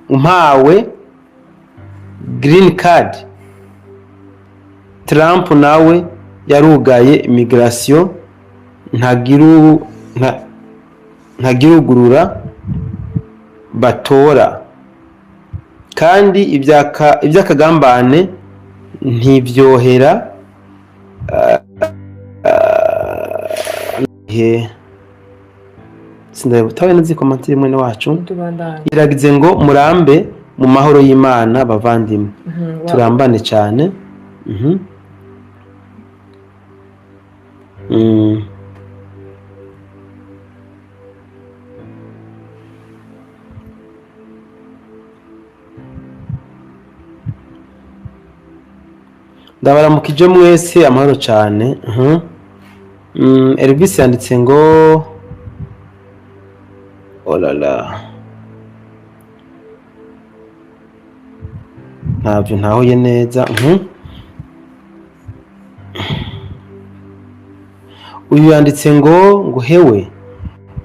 mpawe green card. Trump nawe yarugaye immigration, ntagirugurura batora, kandi iby'akagambane ntibyohera. He sindabutawe nazi commentaire mwene wacu. Tubandanye. Iragize ngo: "Murambe mu mahoro y'Imana bavandimwe." Turambane cyane. Ndabaramukije mwese, amahoro cyane. Elvis yanditse ngo: "Oh là là, ntabyo ntahuye neza." Uyu yanditse ngo: "Hewe,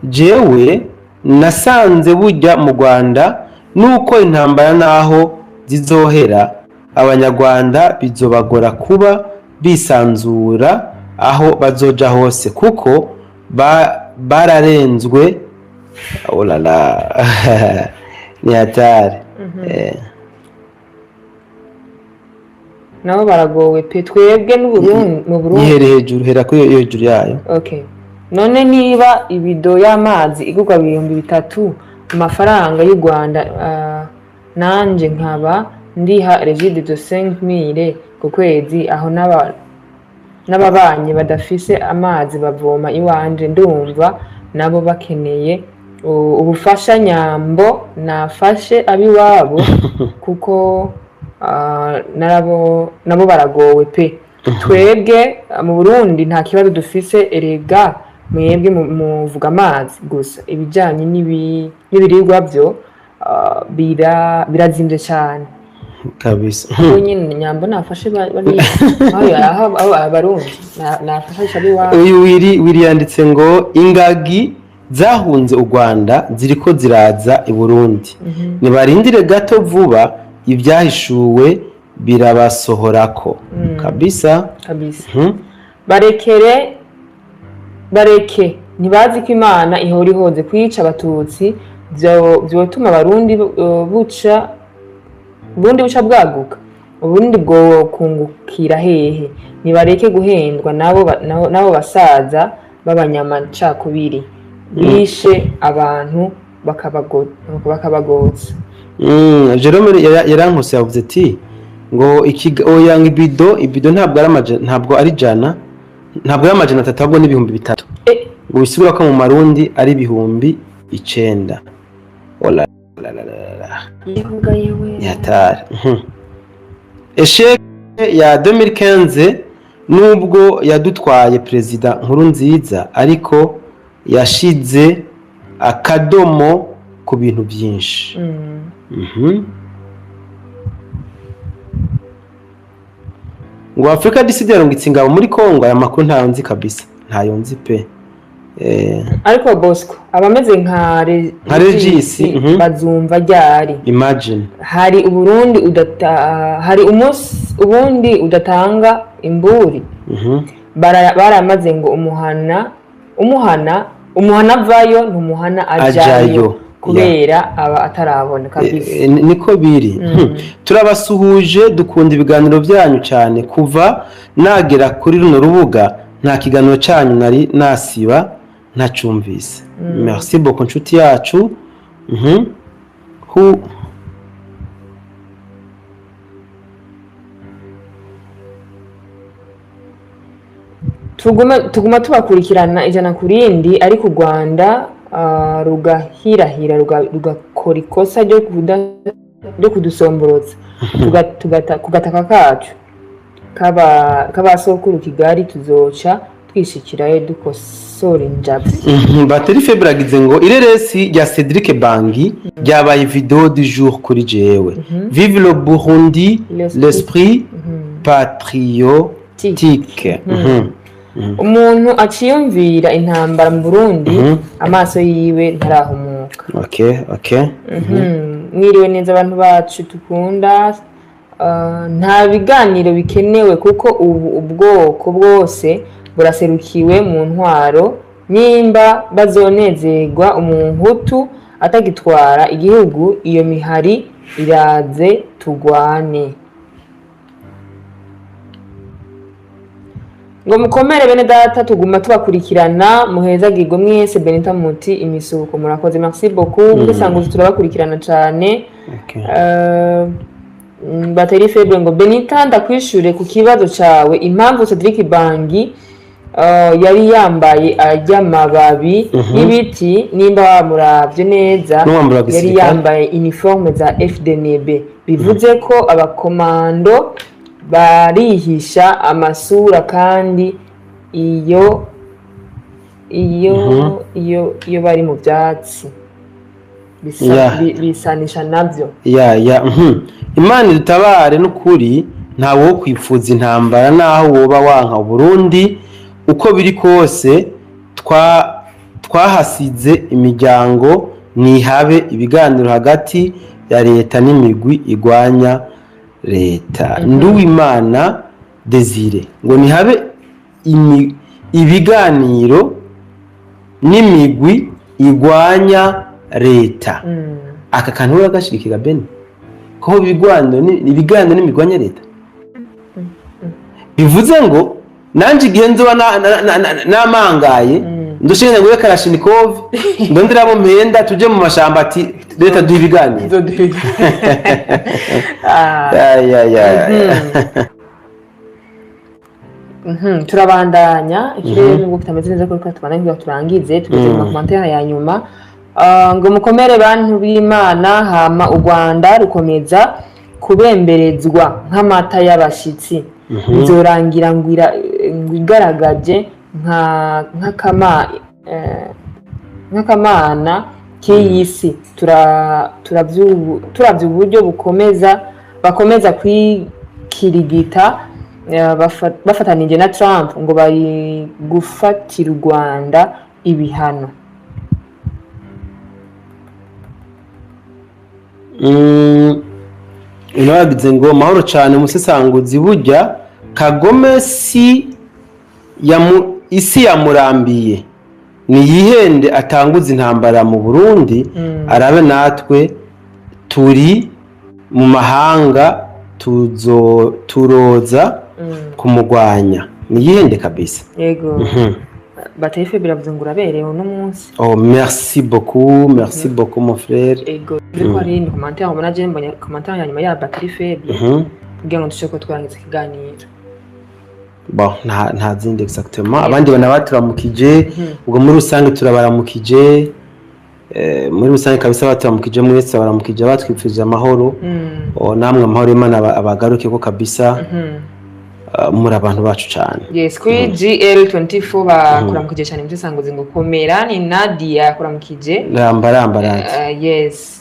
jewe nasanze burya mu Rwanda nuko intambara naho zizohera, Abanyarwanda bizobagora kuba bisanzura aho bazoja hose, kuko bararenzwe." Oh là là, ni hatari. Nabo baragowe pe, twebwe n'Uburundi mu Burundi. Yihere hejuru, hera kuri iyo hejuru yayo. Okay, none niba ibido y'amazi igurwa 3000 amafaranga y'u Rwanda, nanje nkaba ndiha Regideso 5000 ku kwezi, aho n'aba N'ababanyi badafise amazi bavoma iwanje, ndumva nabo bakeneye ubufasha. Nyambo nafashe abiwabo kuko nabo baragowe pe. Twebwe mu Burundi nta kibazo dufise erega, mwebwe muvuga amazi gusa, ibijyanye n'ibiribwa byo birazimvye cyane. Kabisa. Ubu nyine Nyambo nafashe aho aho abarundi nafashe abiwabo. Uyu Wiri yanditse ngo ingagi zahunze u Rwanda ziriko ziraza i Burundi, nibarindire gato, vuba ibyahishuwe birabasohorako kabisa. Kabisa. Barekere, bareke, ntibazi ko Imana ihora ihoze. Kwica abatutsi vyotuma abarundi buca Burundi buca bwaguka, uburundi bwokungukira hehe? Nibareke guhendwa nabo basaza b'abanyamacakubiri bishe abantu bakabagotsa. Jerome yarankose, yavuze ati ngo oya, ngo ibido ntabwo ari ntabwo ari 100, ntabwo ari 300, ahubwo ni 3000. Ngo bisigura ko mu marundi ari 9000. Ola la la la la. Yewe yewe. Ni hatari. Échec ya 2015, nubwo yadutwaye perezida Nkurunziza, ariko yashize akadomo ku bintu byinshi. Ngo Afrika du Sud yarungitse ingabo muri Congo. Aya makuru ntayo nzi kabisa, ntayo nzi pe. Ariko Bosco, abameze nka Nka Regis, bazumva ryari? Imagine. Hari uburundi udata, hari umunsi ubundi udatanga imburi. Baramaze ngo umuhana avayo ntumuhana ajayo. Ajayo. Kubera aba atarabona kabisa. Niko biri. Turabasuhuje, dukunda ibiganiro byanyu cyane. Kuva nagera kuri runo rubuga nta kiganiro cyanyu nari nasiba ntacumvise. Merci beaucoup, nshuti yacu. Hu Tuguma tubakurikirana 100%, ariko u Rwanda rugahirahira rugakora ikosa ryo kudusomborotsa ku gataka kacu k'abasokuru Kigali, tuzoca twishikirayo dukosora injavyi. Bateri Febre agize ngo ireresi rya Cedric Bangi ryabaye vidéo du jour kuri jewe. Vive le Burundi, l'esprit patriotique. Umuntu aciyumvira intambara mu Burundi, amaso yiwe ntarahumuka. Okay. Mwiriwe neza abantu bacu dukunda. Nta biganiro bikenewe kuko ubu ubwoko bwose buraserukiwe mu ntwaro. Nimba bazonezerwa umuhutu atagitwara igihugu, iyo mihari iraze tugwane. Ngo mukomere bene data, tuguma tubakurikirana, muhezagirwe mwese. Benita muti imisuko, murakoze, merci beaucoup. Mugisanguzi turabakurikirana cane. Bateri Febre ngo Benita, ndakwishure ku kibazo cawe, impamvu Cedric Bangi yari yambaye arya mababi y'ibiti, nimba wamuravye neza, N'uwambara wa yari gisirikare. yambaye uniforme za FDNB, bivuze ko abakomando barihisha amasura, kandi iyo bari mu byatsi bisanisha nabyo. Ya. Imana idutabare n'ukuri, ntawe wo kwifuza intambara naho woba wanka Uburundi. Uko biri kose twahasize imiryango, ntihabe ibiganiro hagati ya leta n'imigwi igwanya leta. Nduwimana Desire ngo ntihabe ibiganiro n'imigwi igwanya leta. Aka kantu uragashigikira, Bene, ko ibiganiro ni ibiganiro n'imigwanya leta, bivuze ngo nanje igihe nzoba namangaye ndushinge ngo Kalashnikov, ndondera abo mpenda, tuje mu mashamba, ati leta duha ibiganiro. Ah. Ya ya ya. Turabandanya ikirere nubwo kitameze neza, kuko tubandanye kugira turangize, tugeze mu ma commentaires ya nyuma. Ah, ngo mukomere bantu b'Imana. Hama u Rwanda rukomeza kubemberezwa nk'amata y'abashitsi, bizorangira ngo igaragaje nk'akamana k'iyi si. Turavye uburyo bakomeza kwikirigita, bafatanije na Trump ngo bari gufatira u Rwanda ibihano. Nabagize ngo mahoro cyane umusesanguzi. Burya Kagome si yamu, isi yamurambiye, niyihende atanguza intambara mu Burundi, arabe natwe turi mu mahanga tuzo turoza kumugwanya. Niyihende kabisa. Yego. Batefe biravuze ngo uraberewe uno munsi. Oh, merci beaucoup, merci beaucoup, mon frère. Ego, ariko hari iyindi commentaire ubona, je mbonye commentaire ya nyuma ya batterie faible, kugira ngo dushobore ko twarangiza ikiganiro. Bon, nta zindi exactement. Abandi bana baturamukije, ubwo muri rusange turabaramukije. Muri rusange kabisa baturamukije mwese, baramukije batwifurije amahoro. Oh, namwe amahoro y'Imana abagaruke ko kabisa. Muri abantu bacu cyane. Yes, kuri GL24 bakuramukije cyane musesanguzi, ngo komera. Ni Nadia yakuramukije. Ramba ramba rati. Yes.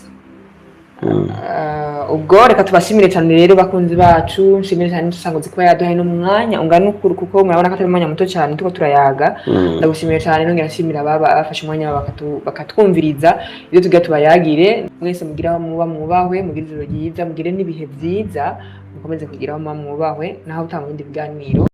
Ubwo reka tubashimire cyane rero bakunzi bacu, nshimire cyane musesanguzi kuba yaduhaye n'umwanya ungana ukuri, kuko murabona ko atari umwanya muto cyane tuko turayaga. Ndagushimiye cyane, nongera nshimira ababa bafashe umwanya bakatwumviriza ibyo tugira tubayagire. Mwese mugire aho muba mwubahwe, mugire ijoro ryiza, mugire n'ibihe byiza, mukomeze kugira aho muba mwubahwe, naho utanga ibindi biganiro.